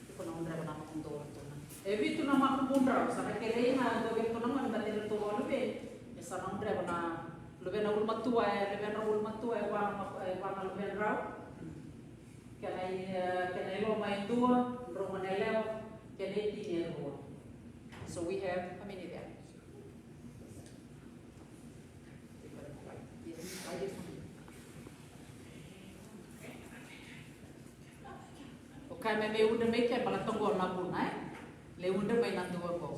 Iko na udreva na nomu dua tu na. E vitu na makubudrau, sa na kerei na dua vei ratou na gone, baleta ni ratou vakaluveni. E sa na udreva na luvena ulumatua, e luvena ulumatua, e vua na, e vua na luvedrau. Kena i, e, kena i loma e dua, drau gone yalewa, kena i tini e rua. So we have how many there? O kaya me, me udre mai ke, bala toqo na vuna, e? Le udre mai na dua qo.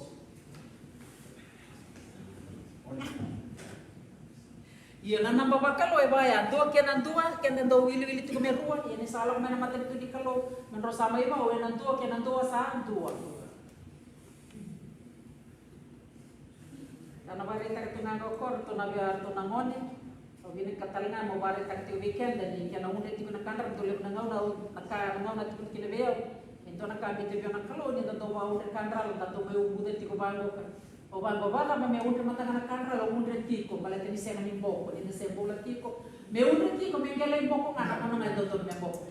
Ia na naba vakalou e vaya, dua kei na dua, keda dau wiliwili tiko me rua, ia ni sa lako mai na matanitu ni Kalou, me drau sa mai vau, e na dua kei na dua sa dua. Au na vakaraitaka tiko ga qo, ratou na vei, ratou na gone. Au vinakata tale ga meu vakaraitaka tiko vei keda ni kena udre tiko na kadrala, dau levu na gauna, au, na ka, na gauna tiko kina vei au. E dua na ka biuta vei au na Kalou ni da dau vakaudre kadrala, da dau mai uvuca tiko vaqo ka. Au vaqo, vakacava me udre mada ga na kadrala, au udre tiko, baleta ni sega ni boko, ni da se bula tiko. Me udre tiko, me qai lai boko ga na gauna ga e dodonu me boko.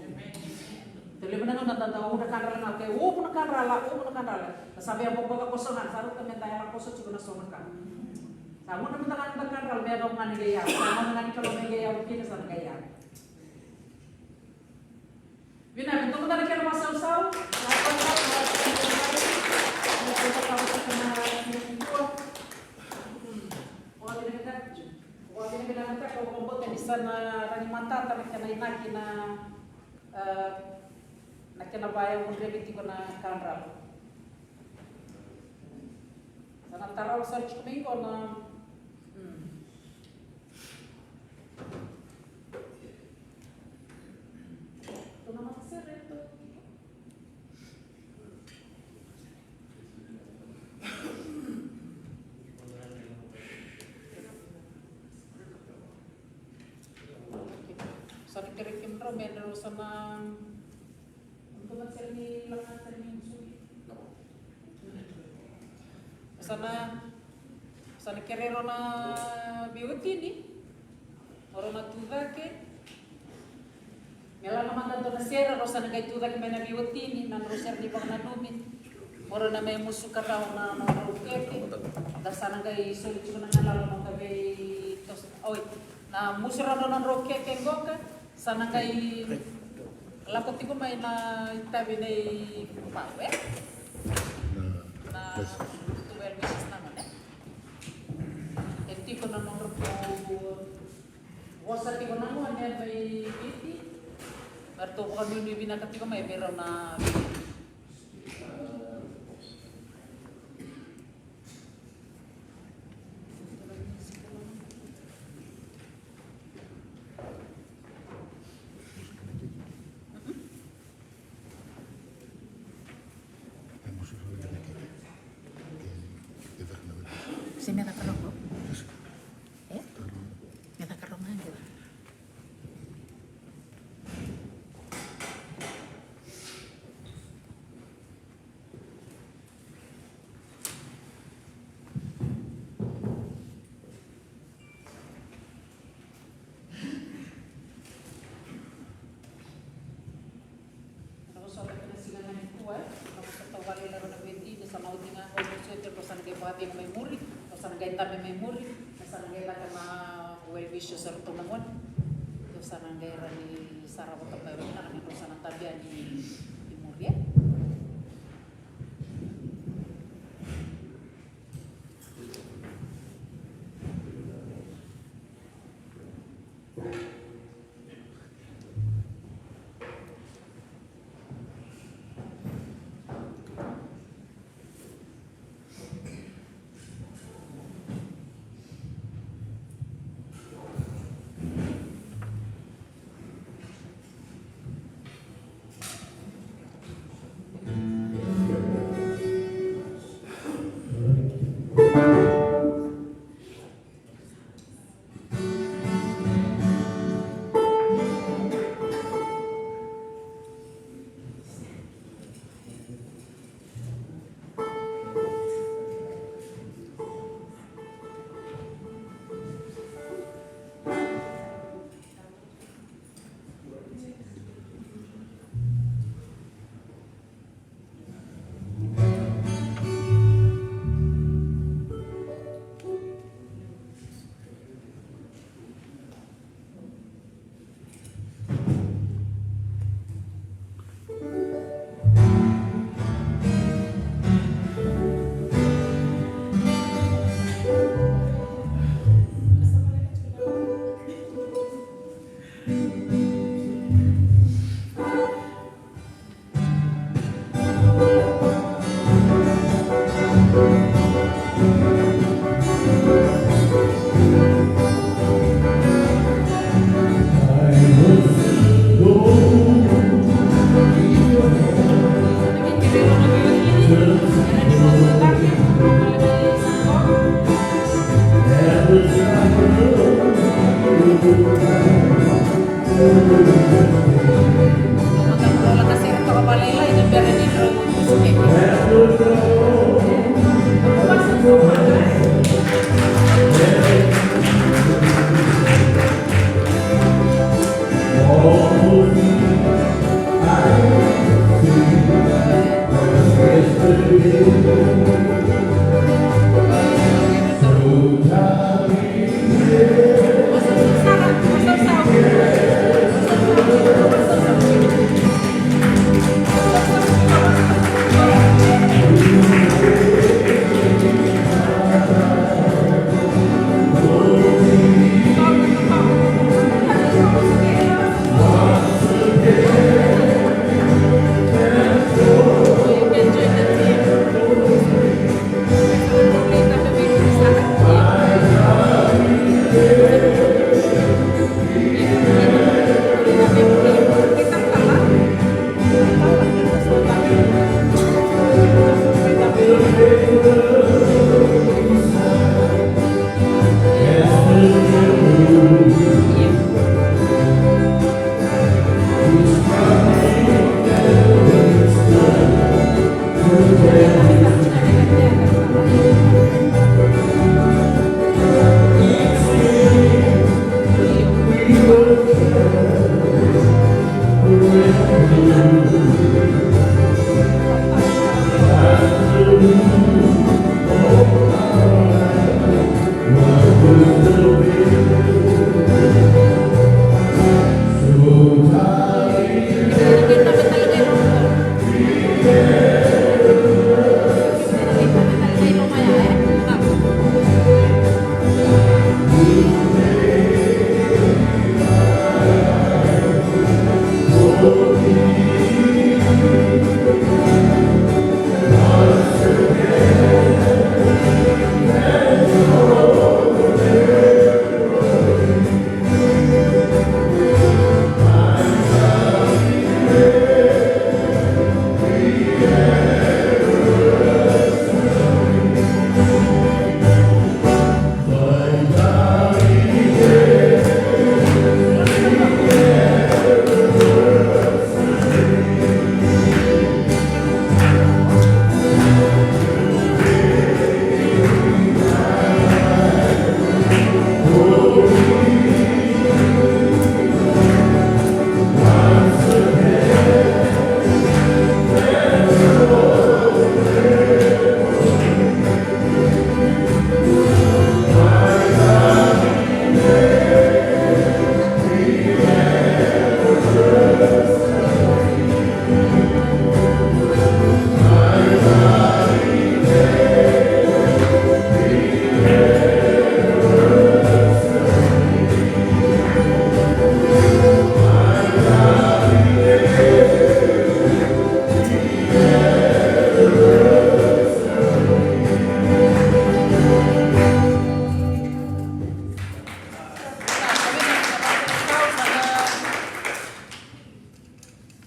Dau levu na gauna da dau udre kadrala ga, ke uvu na kadrala, uvu na kadrala. Da sa via boko vakakoso ga, sa rauta me da yala koso tiko na so na ka. Sa udre mada ga na kadrala, me yacova ga ni qai yawa. Sa gauna ga ni Kalou me qai yawa kina, sa na qai yawa. Vinaka, dua mada na kena vakasausau. Vakavinavinakataka, vakavinavinakataka, vakabauta ni sa na rawa ni matata na kena inaki na, e, na kena vakaudrevi tiko na kadrala. Sa na tarava sara tiko mai qo na, mm. Sa na kerei kemudrau me drau sa na Sa na, sa na kerei rau na veiwatini. O rau na tucake. Me lako mada dua na sere, rau sa na qai tucake mai na veiwatini, na rau sere ni vakananumi. O rau na mai musuka rau na, na rau keke. Da sa na qai soli tiko na galala mada vei tos-, oi. Na musu rau na nodrau keke qoka, sa na qai lako tiko mai na itavi nei Pau, e? Na, na, well wishes na gone. E tiko na nodrau vosa tiko na gone mai Viti. Me ratou vakanuinui vinaka tiko mai vei rau na Se me caka rogo? E? Me caka rogo ga. Na vosota kei na siga ga nikua, na vosota wale na rua na veti, na sa na oti ga, o na soti, o sa na qai vakacegu mai muri, o sa na qai dabe mai muri, na sa na qai caka na well wishes o ratou na gone. O sa na qai rawa ni sarava toka mai rua na, o sa na dabe yani i muri, e?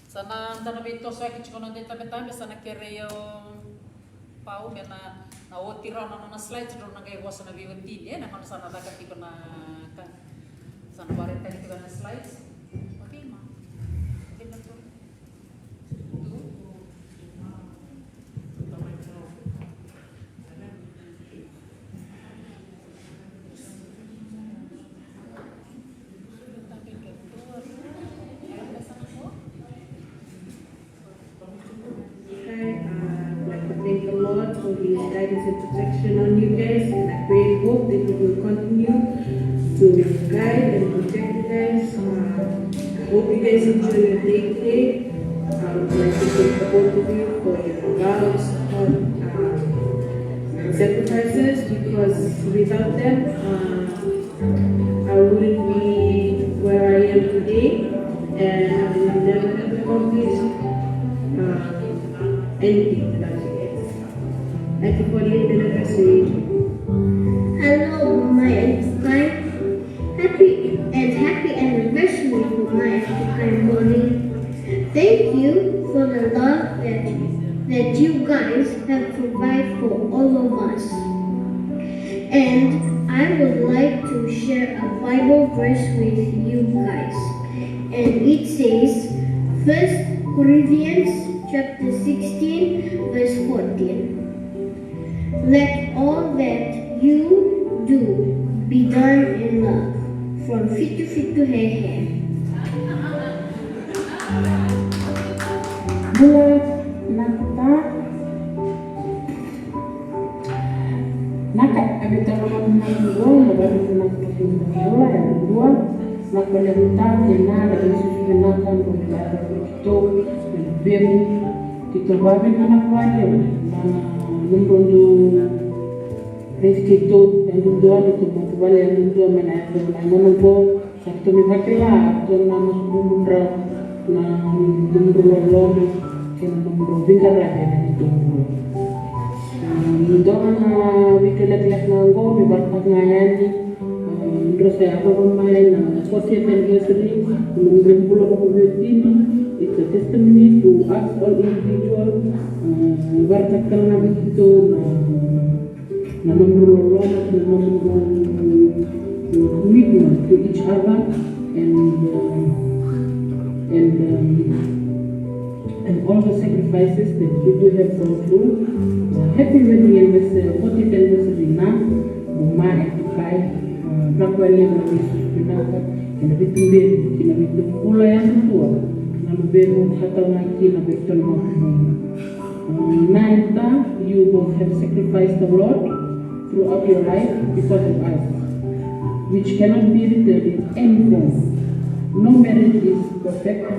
Sa na da na veitosoyaki tiko na noda itabetabe, sa na kerei au Pau me na, na oti rawa na nona slides, drau na qai vosa na veiwatini, e, na gauna sa na caka tiko na ka. Sa na vakaraitaki tiko na slides. Okay, ma. Okay, na tu. Tu. Okay, uh, I'd like to thank the Lord for His guidance and protection on you guys, and I pray and hope that He will continue to guide and protect you guys. Uh, I hope you guys enjoy your day today. I would like to thank the both of you for your love, support, uh, and sacrifices, because without them, uh, I wouldn't be where I am today, and I would never have accomplished, uh, anything without you guys. Thank you for living anniversary. Hello, my Happy and happy anniversary for my Happy Morning. Thank you for the love that, that you guys have provided for all of us. And I would like to share a Bible verse with you guys. And it says, First Corinthians chapter sixteen, verse fourteen. Let all that you do be done in love. From Fitu Fitu Hehe. Bula, na kata. Naka, a vei tale ga na noqu, na vavinavinaka vei na bula yadudua. Naka, na vita kei na, na veisusu vinaka, na vavinavinaka vei keitou, na vemu, keitou vavinavinaka vakalevu na nomudou raici keitou yadudua, neitou matavuvale yadudua mai na yaco mai na gauna oqo. Sa ratou mai vakila, ratou na masu bubudrau na nomudrau loloma kei na nomudrau veiqaravi ena neitou bula. Ni dua ga na vidio lekaleka ga oqo me vakataka ga yani, drau sa yacova mai na fortieth anniversary, na nomudrau bula vakaveiwatini. It's a testimony to us all individual. Vakataka tale ga vei keitou na na nomudrau loloma, na nomudrau commitment to each other, and, um, and, um, and all the sacrifices that you do have gone through. Uh, happy wedding anniversary, fortieth anniversary na Buma and Tukai. Uh, vinaka vakalevu na veisusu vinaka kei na veituberi kei na veitou bula yadudua. Na luvemu, ka tale ga kina vei ratou na makubumu. Nata, you both have sacrificed a lot throughout your life because of us, which cannot be returned in any form. No marriage is perfect,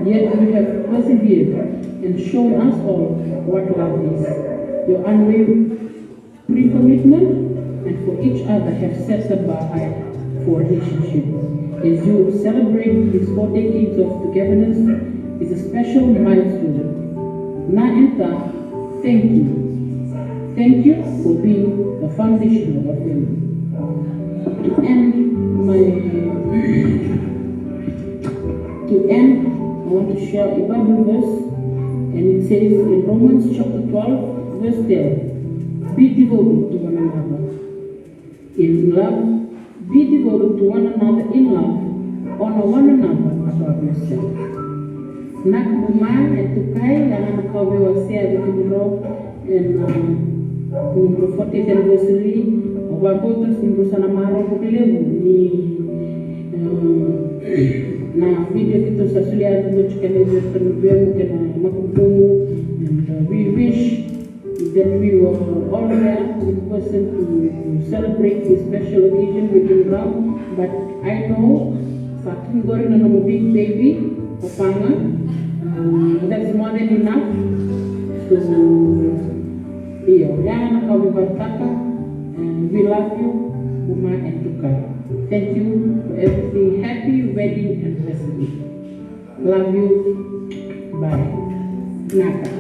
yet you have persevered and shown us all what love is. Your unwavering commitment and for each other have set the bar high for relationship. As you celebrate these four decades of togetherness, is a special milestone. Nata, thank you. Thank you for being the foundation of our family. To end my To end, I want to share a Bible verse, and it says in Romans chapter twelve, verse ten, "Be devoted to one another in love, be devoted to one another in love, honor one another above yourself." Na Buma and Tukai, ya na ka au via wasea vei kemudrau ena, uh, nomudrau fortieth anniversary. Au vakabauta ni drau sa na marau vakalevu ni, uh, na vidio keitou sa solia tiko ena luvemu kei na makubumu, and, uh, we wish that we were all there in person to celebrate this special occasion with you, but I know sa tu qori na nomu big baby, o Paga. Uh, that's more than enough. So, io, ya na ka au via vakataka. And we love you, Buma and Tukai. Thank you for everything. Happy wedding anniversary. Love you. Bye. Naka.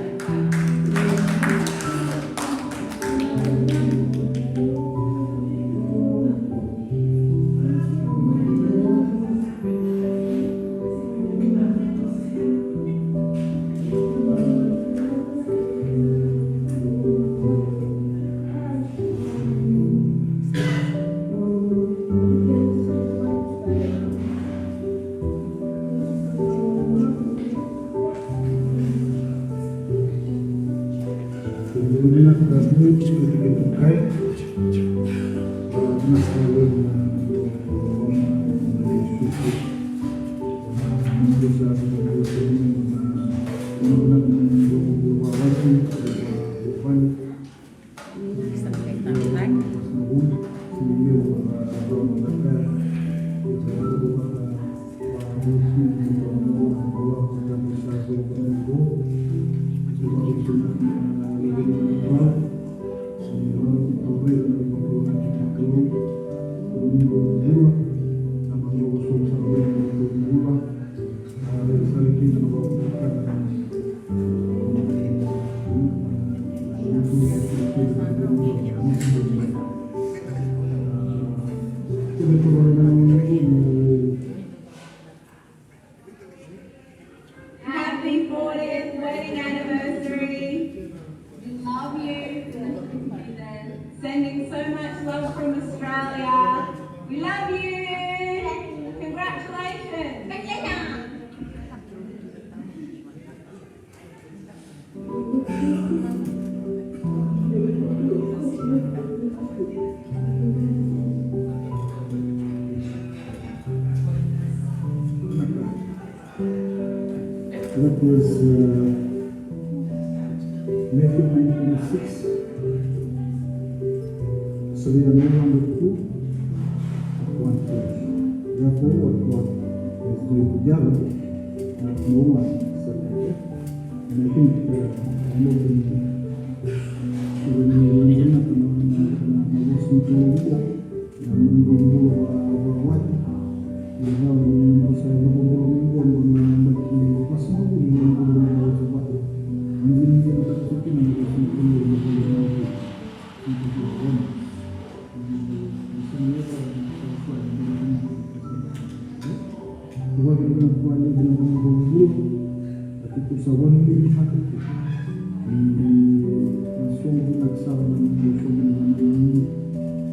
Happy fortieth wedding anniversary. We love you. Sending so much love. from Australia. We love you. Congratulations. That was uh, Matthew nine twenty-six. So we are no longer two, but one flesh. Therefore, what God has joined together, let no one separate. And I think uh, I'm open to the new one. Na vosa ni Kalou, na nodrau bula vakawati. Ia rawa ni nodrau sa yacova bula mai qo, na yabaki vasagavulu ni nodrau bula vakawati vata. Au dina dina taka tiko kina na vosa ni Kalou ena veigauna. Vakavinavinaka vakalevu na nodrau bula. Ati tou sa vakanuinui vinaka tu. Ni na soqo vinaka sara na nodrau soqo na vanua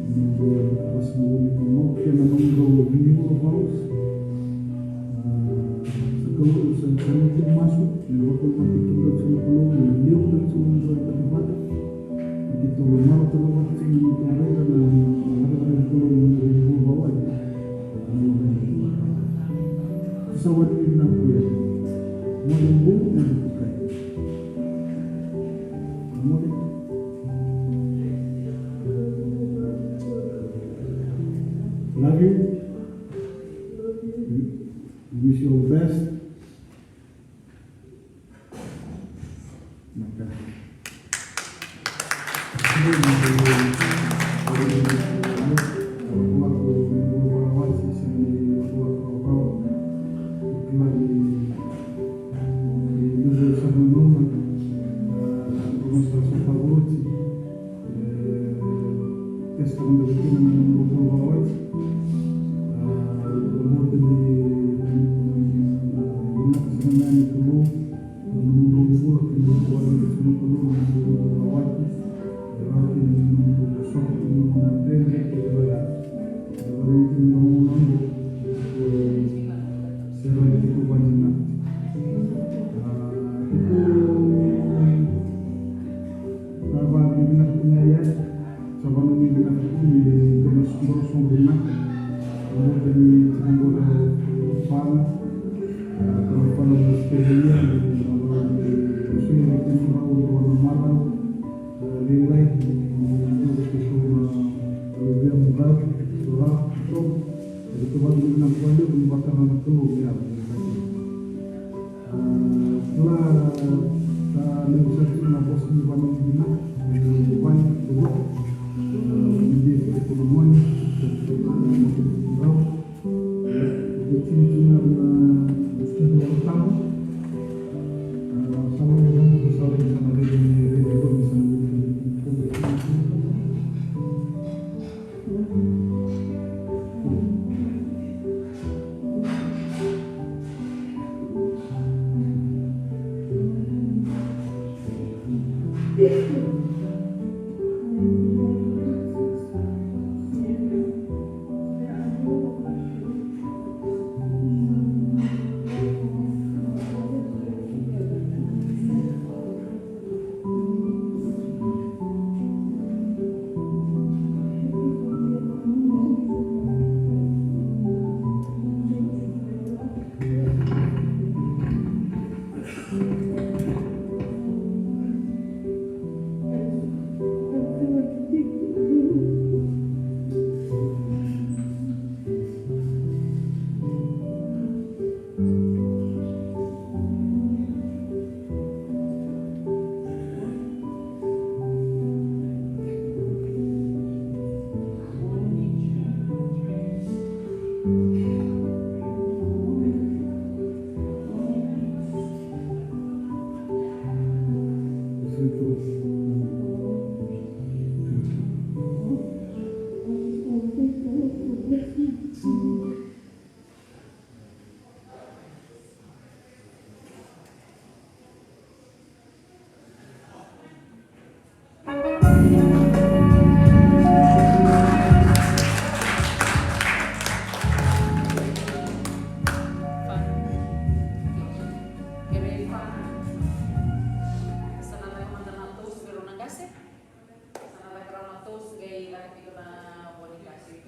ni nodrau vasagavulu ka mau kei na nodrau renewal vows. Sa Kalou sa, sa ni tu masu ni vakavinavinaka tu na Kalou ni levu na tu na nodrau vata. Ni keitou lomana tale vata tiko na neitou raica na cakacaka ni Kalou ni nodrau renewal vows. Sa wati na kuya. Mwana bou na kukai. Love you. Wish you all the best.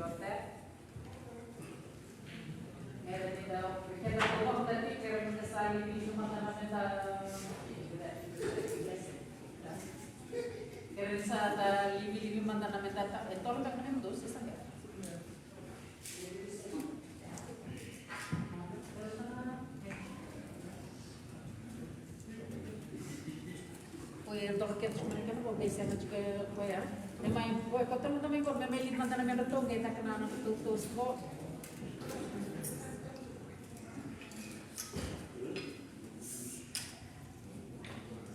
Keda, keda, keda sa livi mada na meda, keda sa da livi, livi mada na meda, e tolu beka na meda, se sa beka. Oi, e toka kece tiko mai na kena vo, me sega tiko o koya. Me mai, oi, ko tama tama i vo, me mai liu mada na meda toka, e taka na, na toka toka tiko.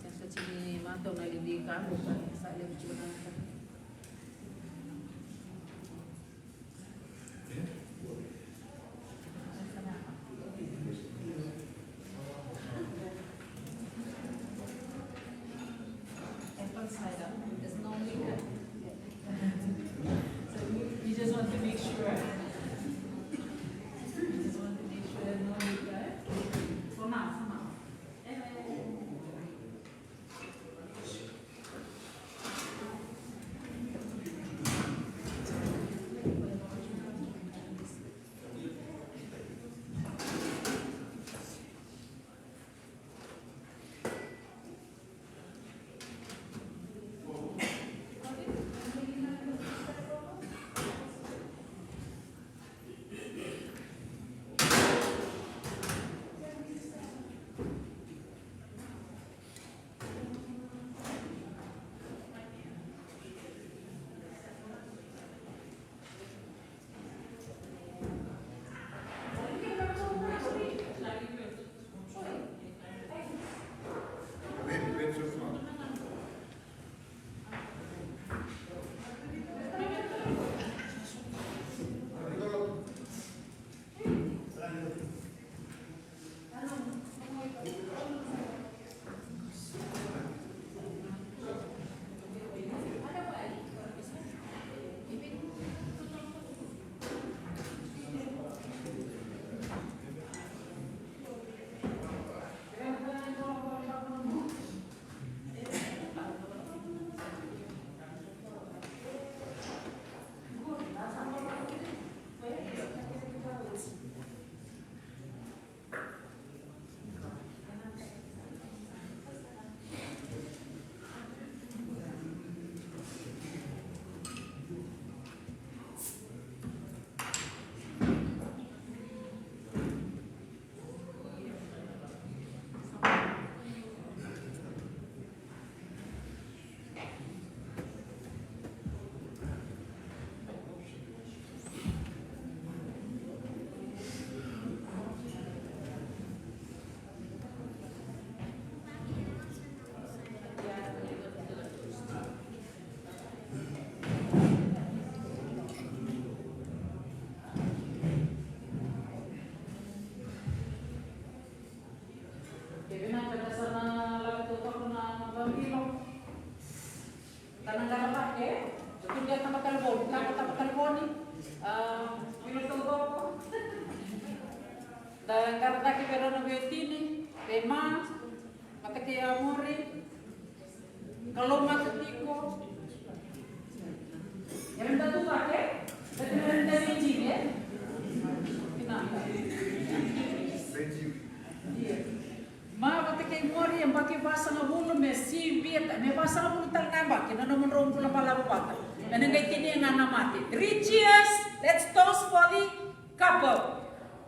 Sega tiko ni matau na livi ka, sa liu tiko na. There's no liquor. So we, we just want to make sure. We just want to make sure there's no liquor. For now, for now. Kevin, a kata sa na lako toka na, na vavilo. Da na qara cake, da tu dia taba talevoni, taba, taba talevoni. A, vilo taucoko. Da qara cake vei rau na veiwatini, vei Ma, vata kei Amori. Kalougata tiko. Era dau tu cake, da tu na vei jini, e? Vinaka. Ia. Ma vata kei Mori, yabaki vasagavulu me sivia, me vasagavulu tale na yabaki na nomudrau bula balavu vata. Me na qai tinia ga na mate. Three cheers. Let's toast for the couple.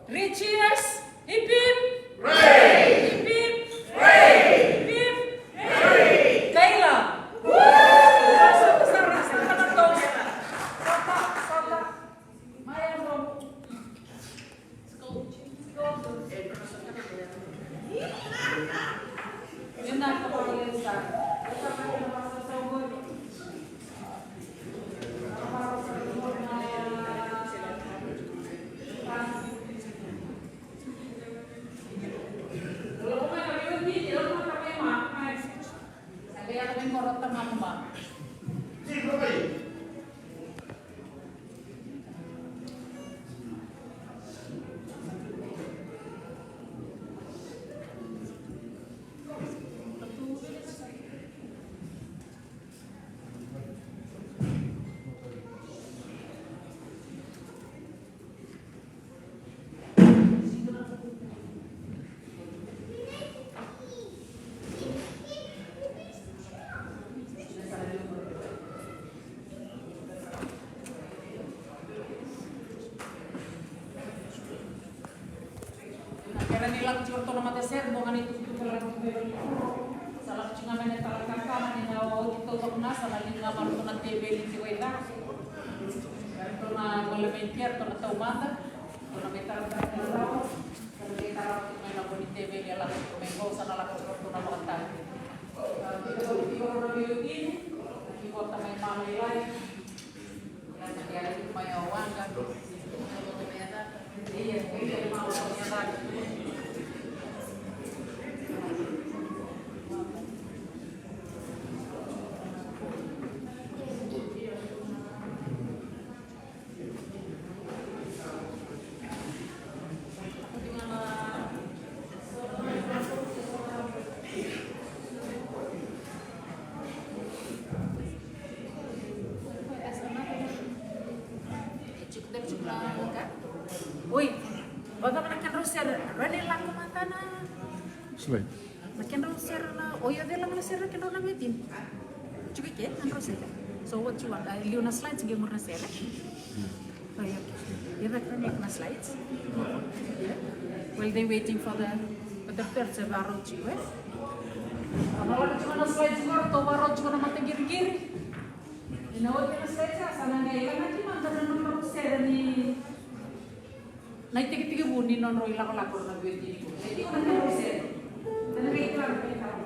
Three cheers. Hip hip. Hooray! Hip hip. Hooray! Hip hip. Hooray! Taylor. Woo! Sota, sota, sota na toast. Sota, sota. Maya, bro. Lako tiko ratou na matasere, mo ga ni tukutuku lako tiko mai vale ni kuro. Sa lako tiko ga mai na tala kakana ni na oti taucoko na sa na liga mai ratou na teveli tiko i ra. Ratou na gole mai kea, ratou na taumada. Ratou na mai taratara tiko rawa. Ratou na mai taratara tiko mai na vo ni teveli e lako tiko mai qo, sa na lako tiko ratou na vakatavi. A, tiko tiko ratou na veiwekani. Tiko tamai mama i lai. Oi, o cava na kedrau sere? Rau ni lako mada na slide. Na kedrau sere na, o io cei lako na sere na kedrau na veitini? Tiko i ke, na kedrau sere. So what you want? A, liu na slides, qai muri na sere. Oi, okay. Ia caka tani na slides. While they waiting for the, for the doctor se varau tiko, e? Varau tiko na slides qo, ratou varau tiko na mataqiriqiri. Ni na oti na slides, sa na qai lagati mada na nodrau sere ni, na itekitekivu ni nodrau ilakolako na veitini qo. E tiko na nodrau sere. Na qai tara, qai tara.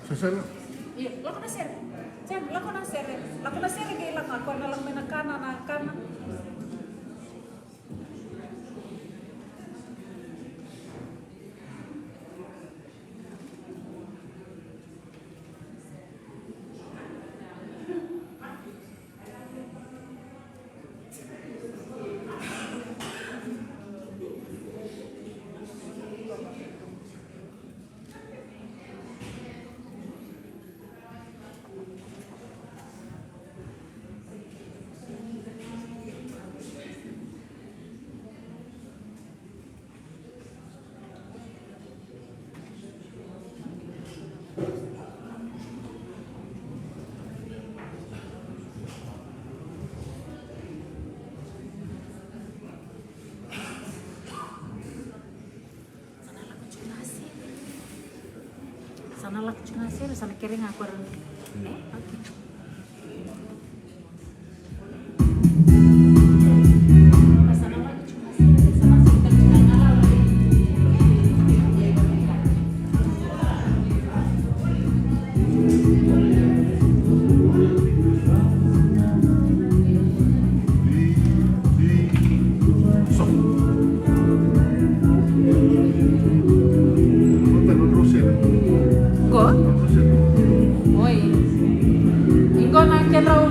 Sa sere? Io, lako na sere. Sere, lako na sere. Lako na sere, qai lako, lako na, lako mai na kana, na kana. Sa na lako tiko ga sere, sa na kerei ga ko ra. E, okay. Qo? Oi. Qo na kedrau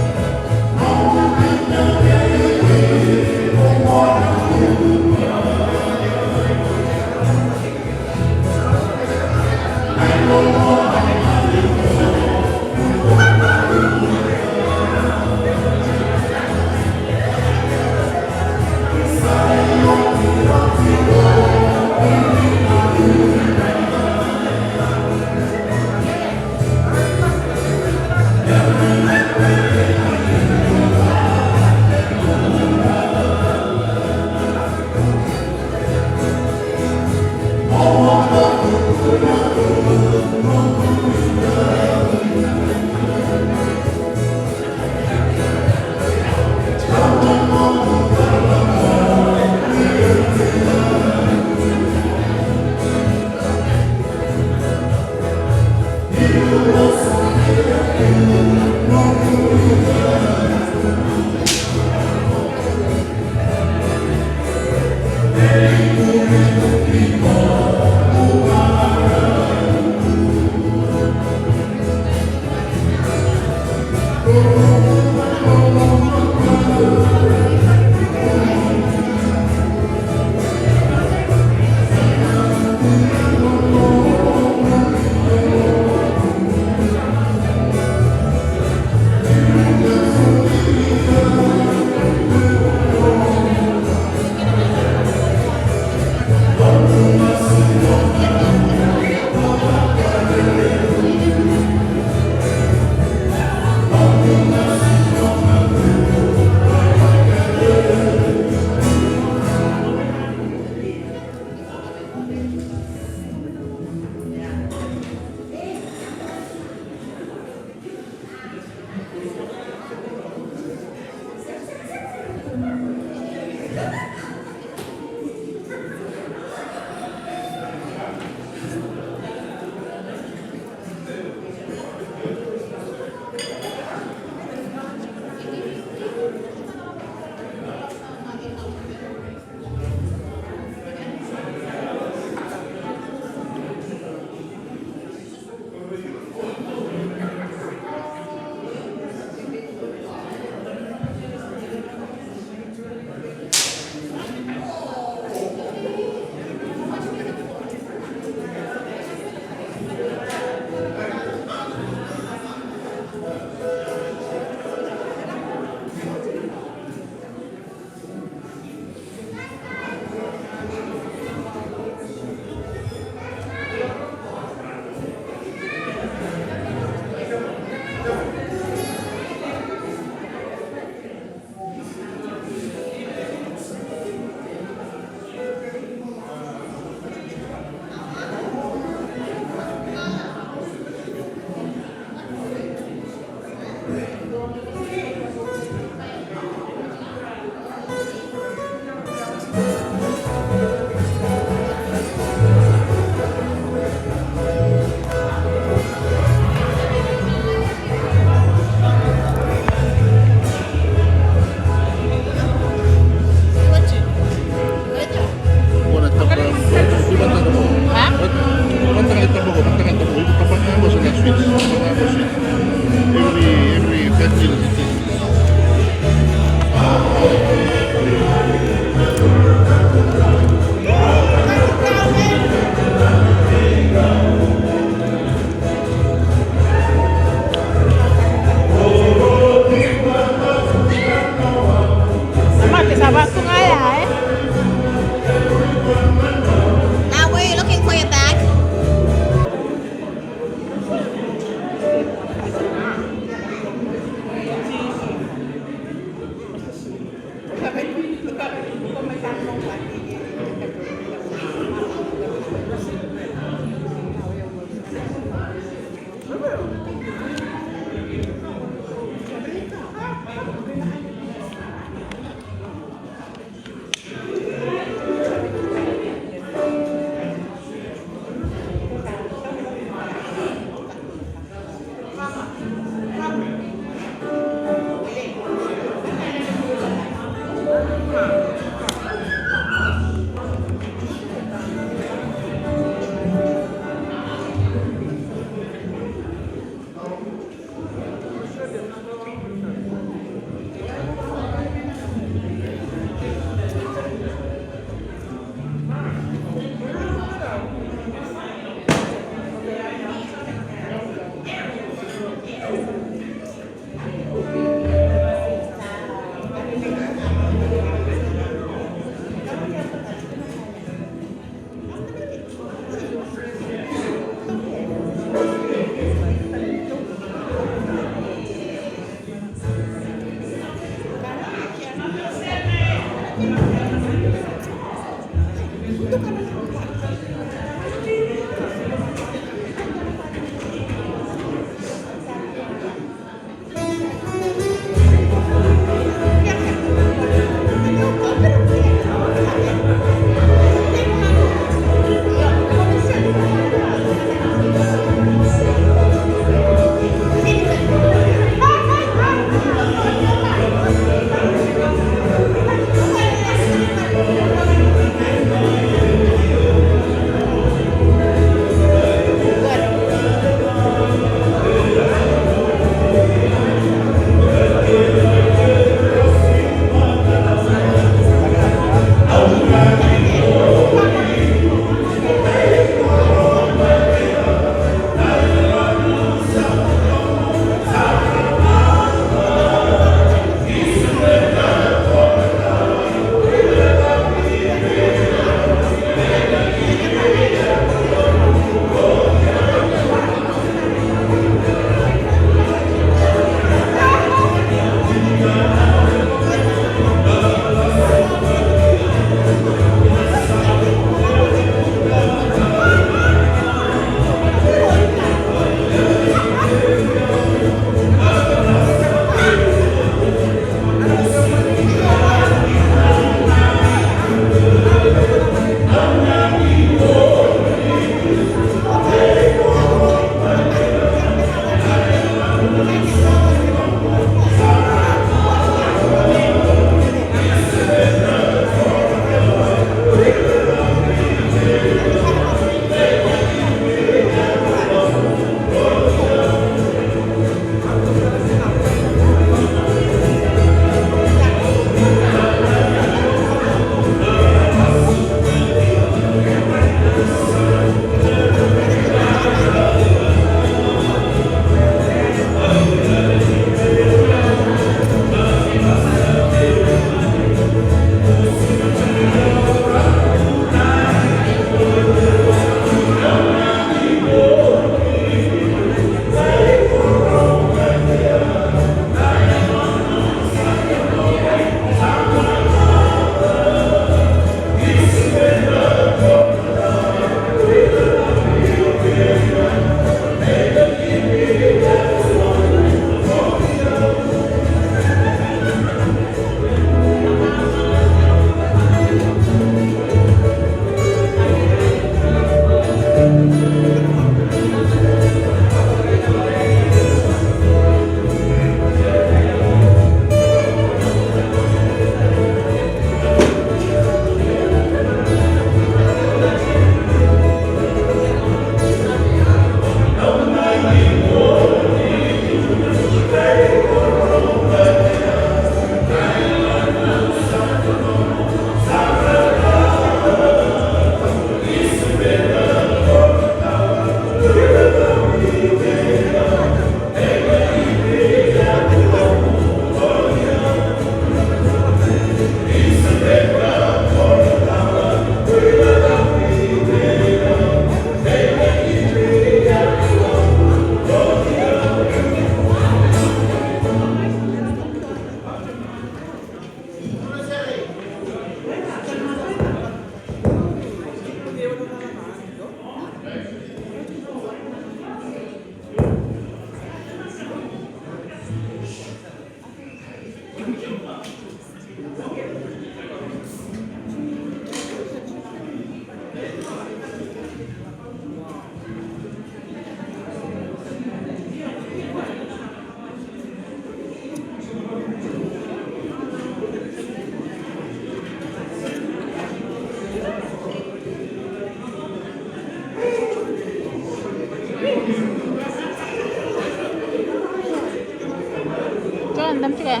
John, dam tiko ya.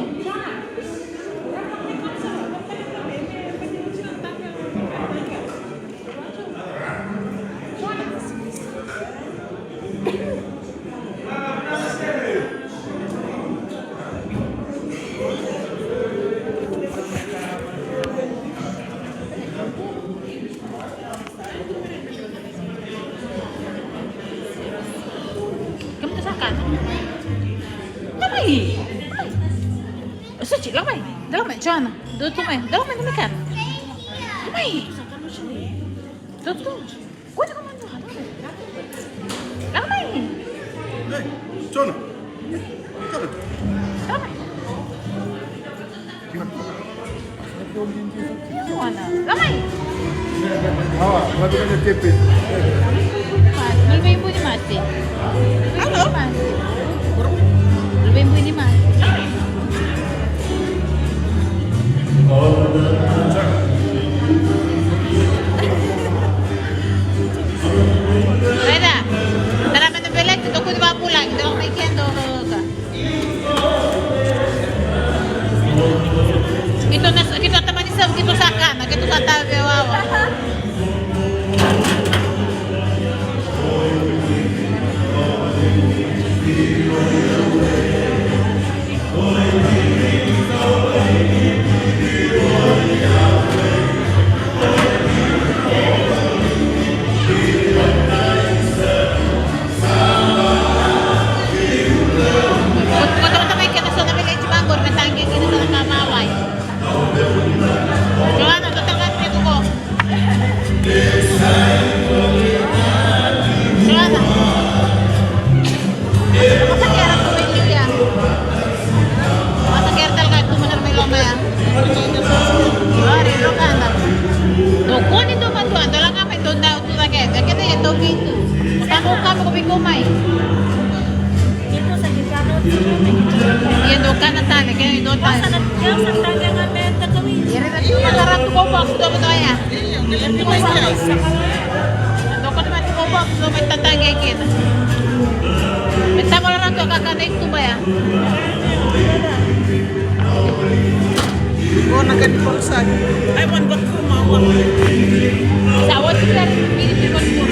Kemudou sa kana? Lako mai. Suci, lako mai. Lako mai, Joana. Dou tu mai. Lako mai, lako mai kana. Lako mai. Dou tu. Kua ni komando. Lako mai. Ei, Joana. Joana. Lako mai. Lako mai. Awa, vatu na tepe. Mas, malu vei buni masi. Halo. Malu vei buni masi. Reda, tara mena beleti, tokoni vapulaki, tokoni mai kendo, ka. Keitou na, keitou tamani sa, keitou sa kana, keitou sa tave wawa. Ko, ko tamata mai kena so na village vaqori me taqi kina so na ka vawai. Joana, dou tara mai tu qo. Joana. Masa kera tu mai liu ya. Masa kera tale ga tu mai loma ya. Ori, ro kada. Dou kua ni dou madua, dou lako mai dou dau tu cake, cake de dou kei tu. Sa dou kama ko vei ko mai. Ia dou kana tale, ke dou tale. Ia rau tu na karatu ko box dou dou ya. Dou kana mai tu ko box dou mai tataqi kina. Me tamo na ratu ka kana i tuba ya. Ona ka ni pausaki. Ai, wan batu mama. Sa wati kari mini mini batu.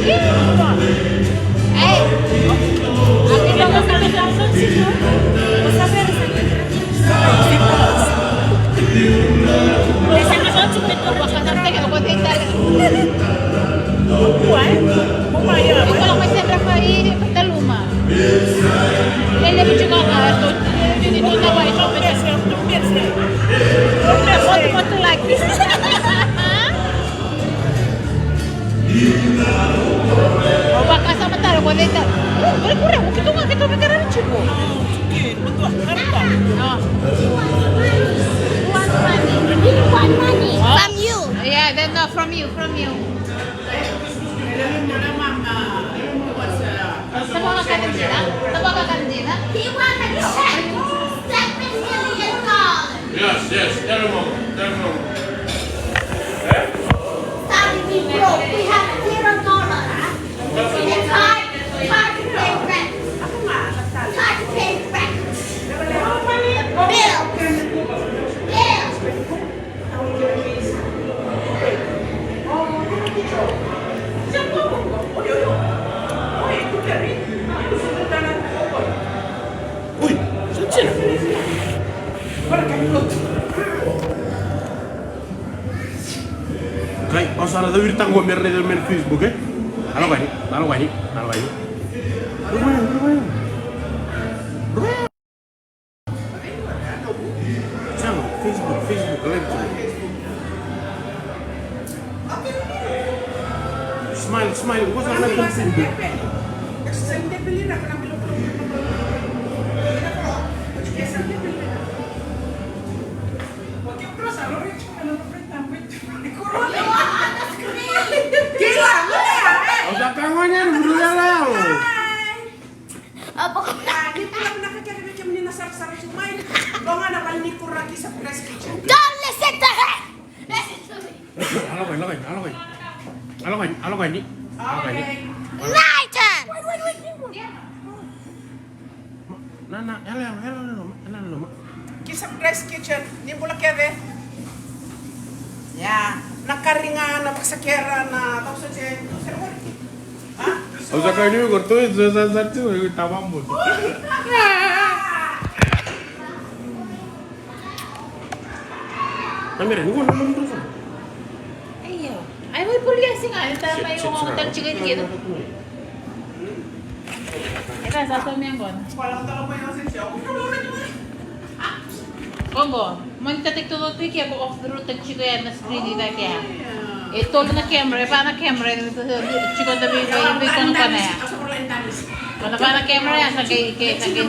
Ei. Aku tahu. Iko na mai sendra fai taluma. Lele vitu kaka, to, to, to, to, to, to, to, to, to, to, to, to, to, to, to, Au vakasama tale ko cei tale. Kure, kure, kure, o keitou ga keitou veiqaravi tiko. From you. Yeah, then, uh, from you, from you. Sa vaka ka na dina? Sa vaka ka na dina? He won a check for seven million dollars. Yes, yes. Tell him over. Tell him over. Sorry, we broke. We have zero dollars. It's hard, hard to pay rent. Hard to pay rent. Bills. Bills. Ui, sa dina. Kai, au sa na cawiri taqo me ra raica mai na Facebook, e? Alo, kai, alo, kai, alo, kai. Channel, Facebook, Facebook, live channel. Smile, smile. What's up, live on Facebook? Au sa ka gone, au sa ka gone. Ni bula vinaka kece vei kemuni na sarasara tu mai. Qo ga na vale ni kuraki sa Press Kitchen. Don't listen to her. Listen to me. Alo, kai, alo, kai, alo, kai. Alo, kai, alo, kai, ni. Alo, kai, ni. My turn. Na, na, ela, ela, ela, ela, ela, ela. Kisa Grace Kitchen, ni bula kece. Ya, na kari ga, na vakasakera, na causa je, causa je. Ha? Au sa kaya ni ko tu, sa, sa, sa, tu, ko tamamu. Namira, ni ko na nunu tu. Io. Ai, mai poli ya singa, ita mai o ngon tal chicken kida. Ita sa to mi angon. Kongo, mani ta tek todo tu ke ko off the road ta chicken ya na screen ida ke. E tolu na camera, e va na camera, e chicken da vi, vi, vi kono kono ya. Kono va na camera ya, sa ke, ke, sa ke.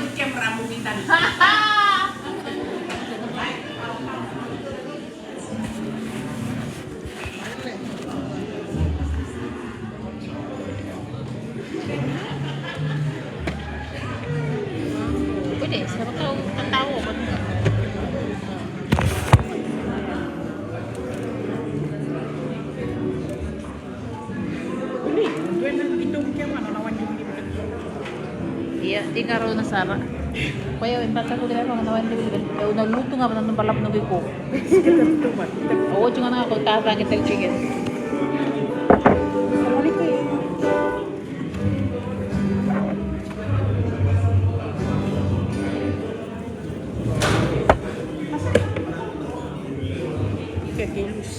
Pwede, sa kau, kau, kau. Ia, tiga rau na sara. Koya e bata ko kira na wani. Au na lutu ga na balavu na biko. Au oju ga na ko tata ke tel chicken. Ika ke lus.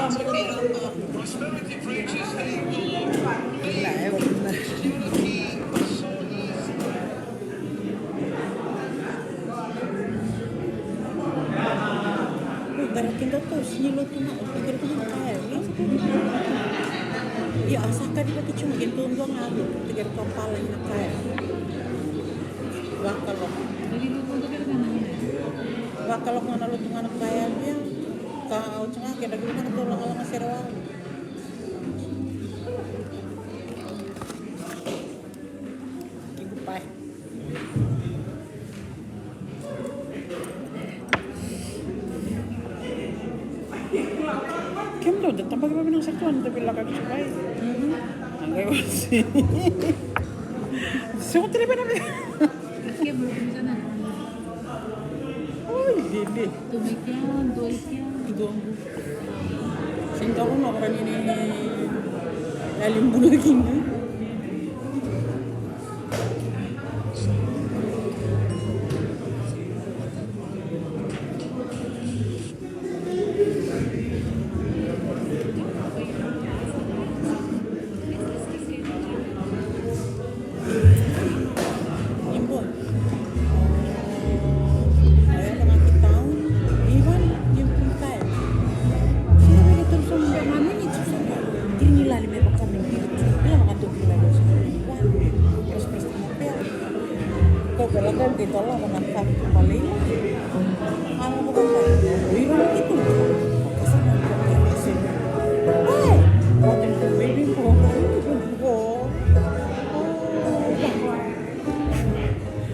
Oi, tara keda tou sini lotu na, o keda tou na kaya, ia. Ia, a sa kari vaki tiko, keda tou dua ga, keda tou pala na kaya. Vakaloko. Vakaloko na lotu ga na kaya, ia. Ka, au tiko ga, keda keda tou lagalaga sere wa. Goodbye. Kemudou da tabaki vakavinaka sara tu, da vilaka ki Dubai. Mhm. Qai wasi. Sega tale vei na. Oi, lele. Dua qu. Sega ni dua na ka ni yali bula kina.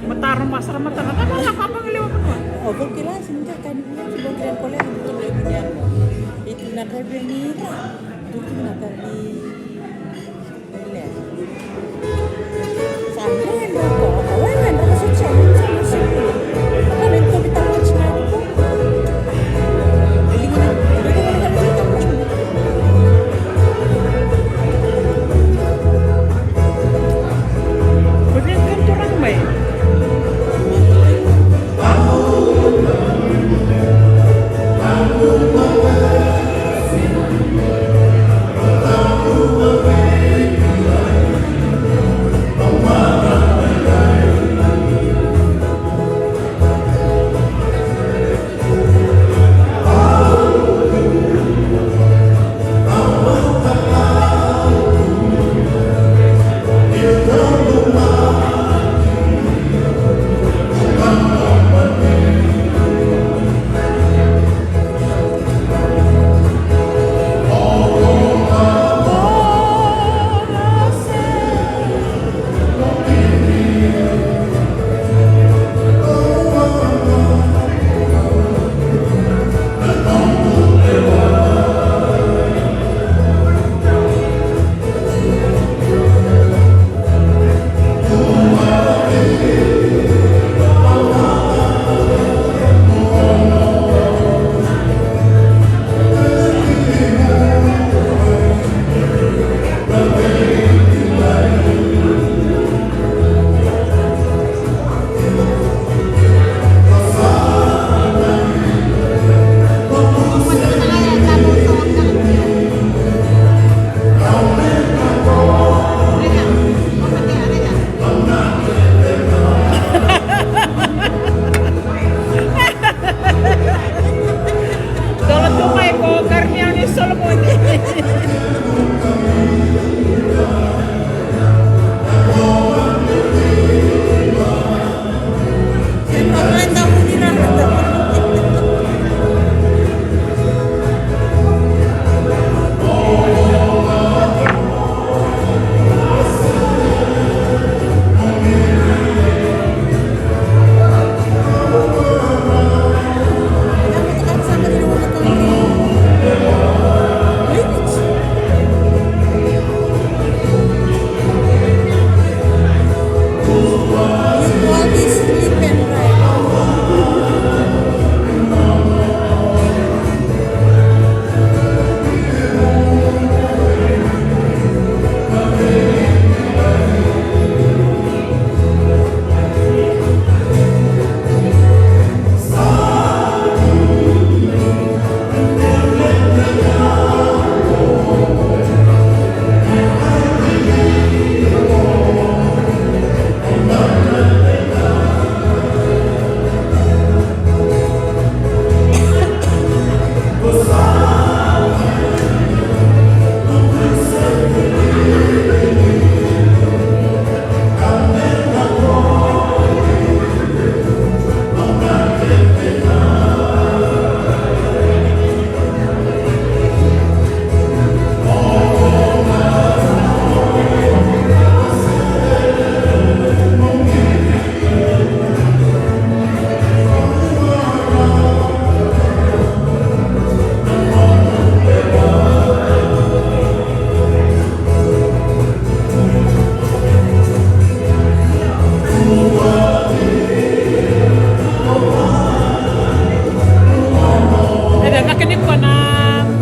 Mataro masara mataro. Tama la papa ngelewa papa. O ko kila sini ka kani ko kila ko le ko kila ko. Itu na drive ni. Itu na kani.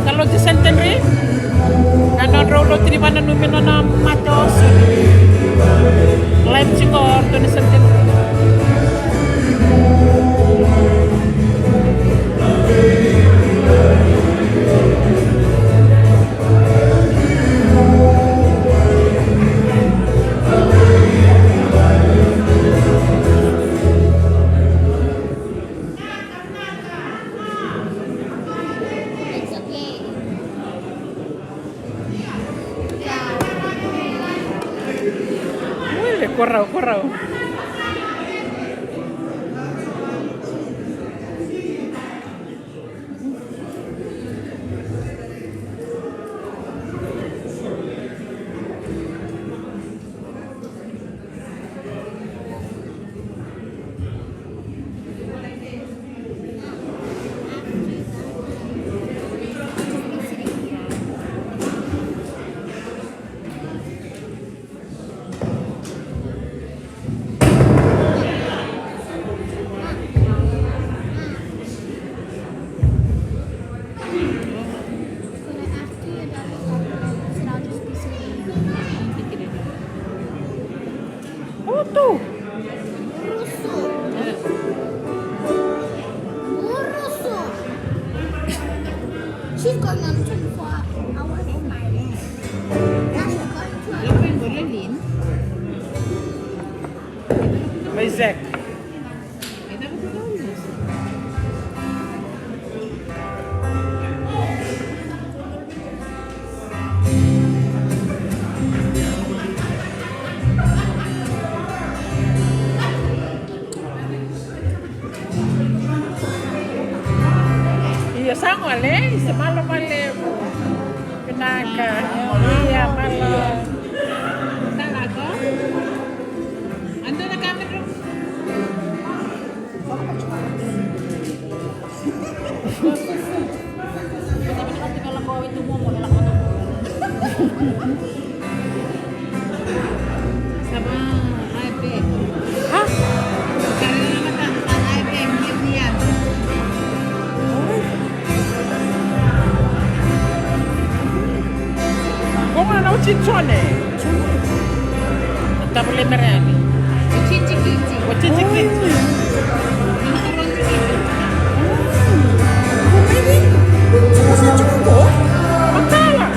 Ka lotu Centenary, na nodrau lotu ni vananumi nona mate o Sulu. Live tiko o ratou ni Centenary. Wele, korau, korau. Utu. Urusu. Urusu. She's going on twenty-four hours. Now she's going to Isaac. Ia sa gole, isa malo vale. Vinaka. Ia malo. Sa lako. Ando na kamera. Ko gona na ucici one. Tavule mere yani. Ucici kiti. Ucici kiti. Ko meni. Ko sa tiko ko. Matala.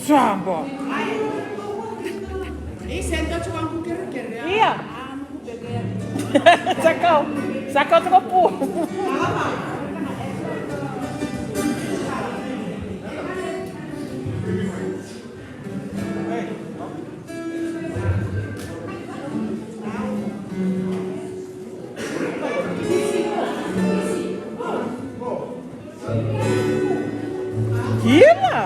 Trouble. Ia. Sa kau. Sa kau tiko pu. Kila.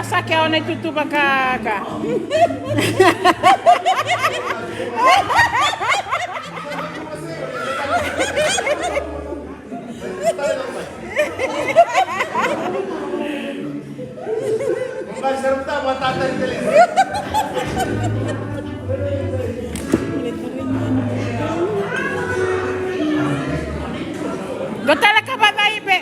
Sa ke au na itutu vakaka. Dua tale ka vacai be.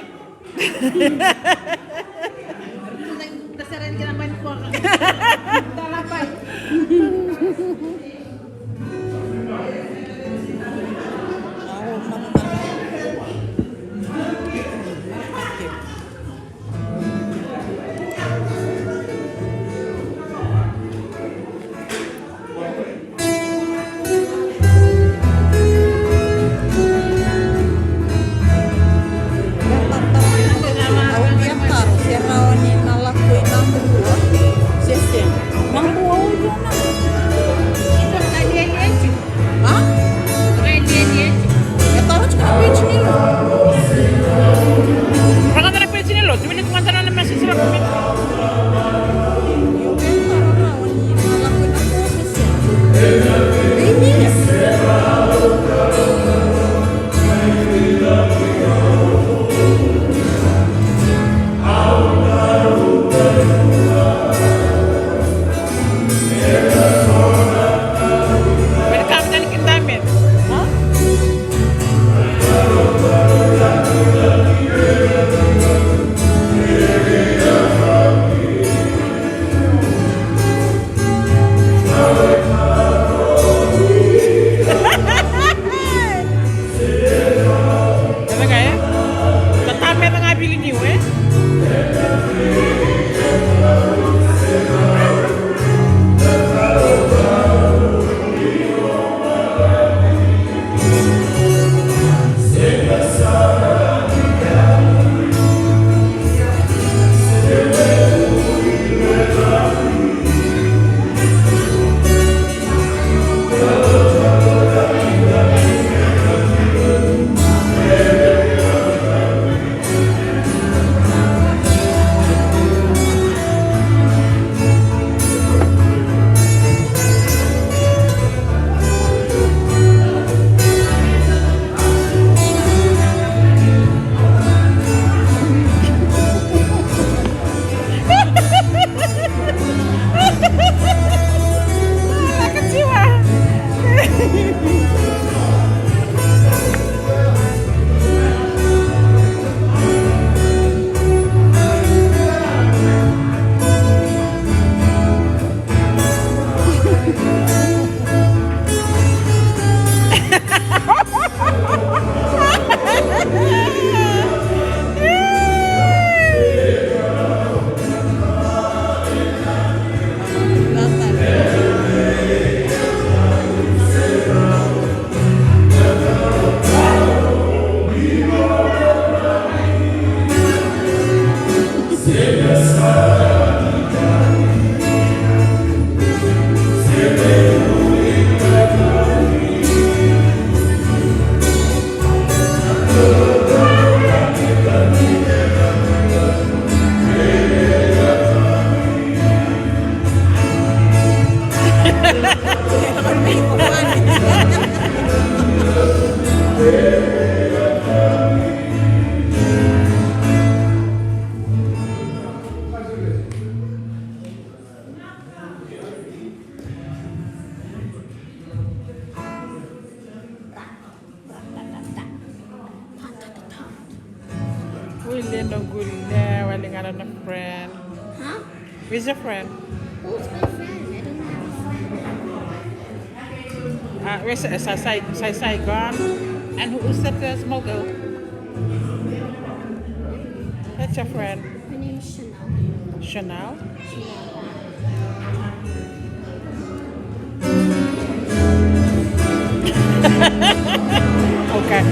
Au via taro se rawa ni na lako i na bua se sega. Na bua o iko na. A? E taro tiko na peji ni lo. Rawa na peji ni lo. Tiko ni kumata na message la kumita. Kevaka e tata me na ga vili niu e. Ui, le no gule, wale ga na friend. Huh? Where's your friend? Who's my friend? I don't have a friend. Uh, where's uh, Sai, Sai, Sai, Saigon? And who, who's that uh, small girl? That's your friend. Her name is Chanel. Chanel. Okay.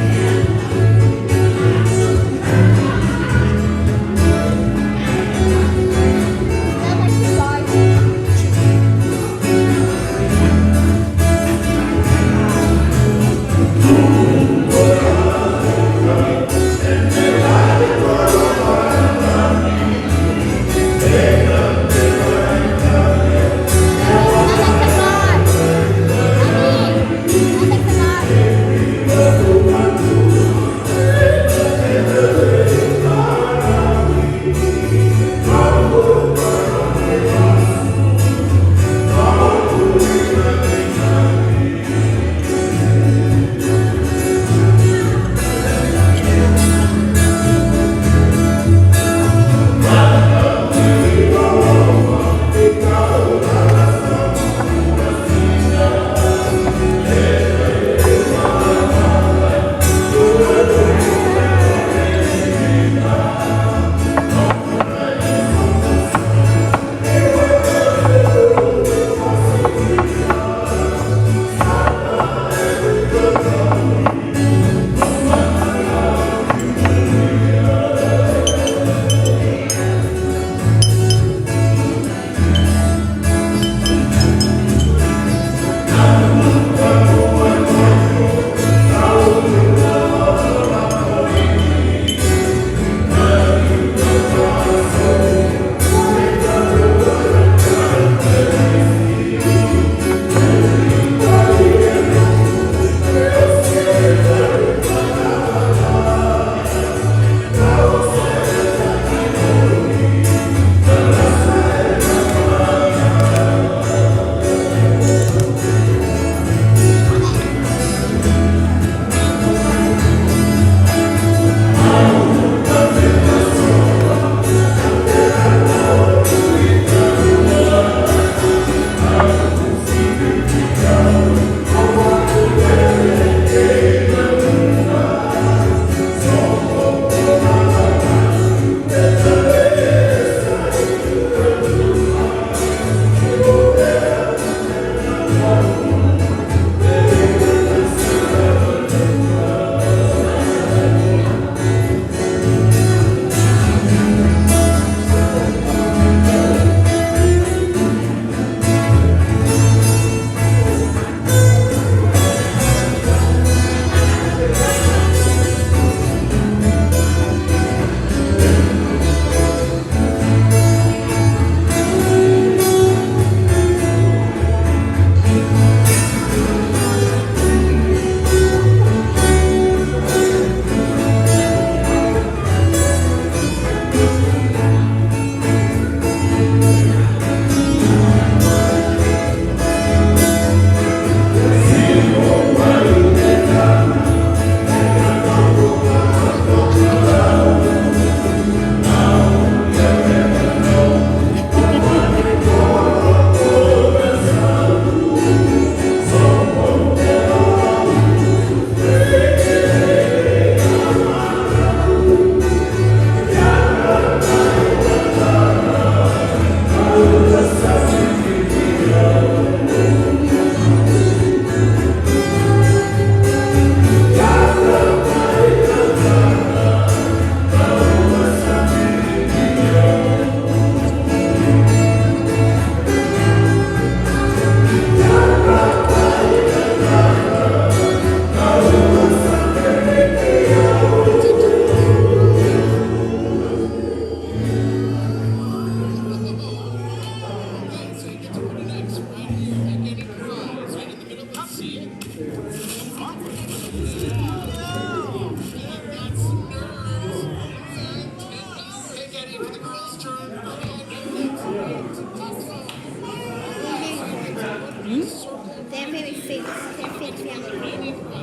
They're very fit. They're fit young people.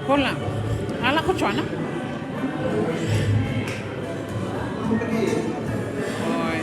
Hola. Ala ko Joana. Oi.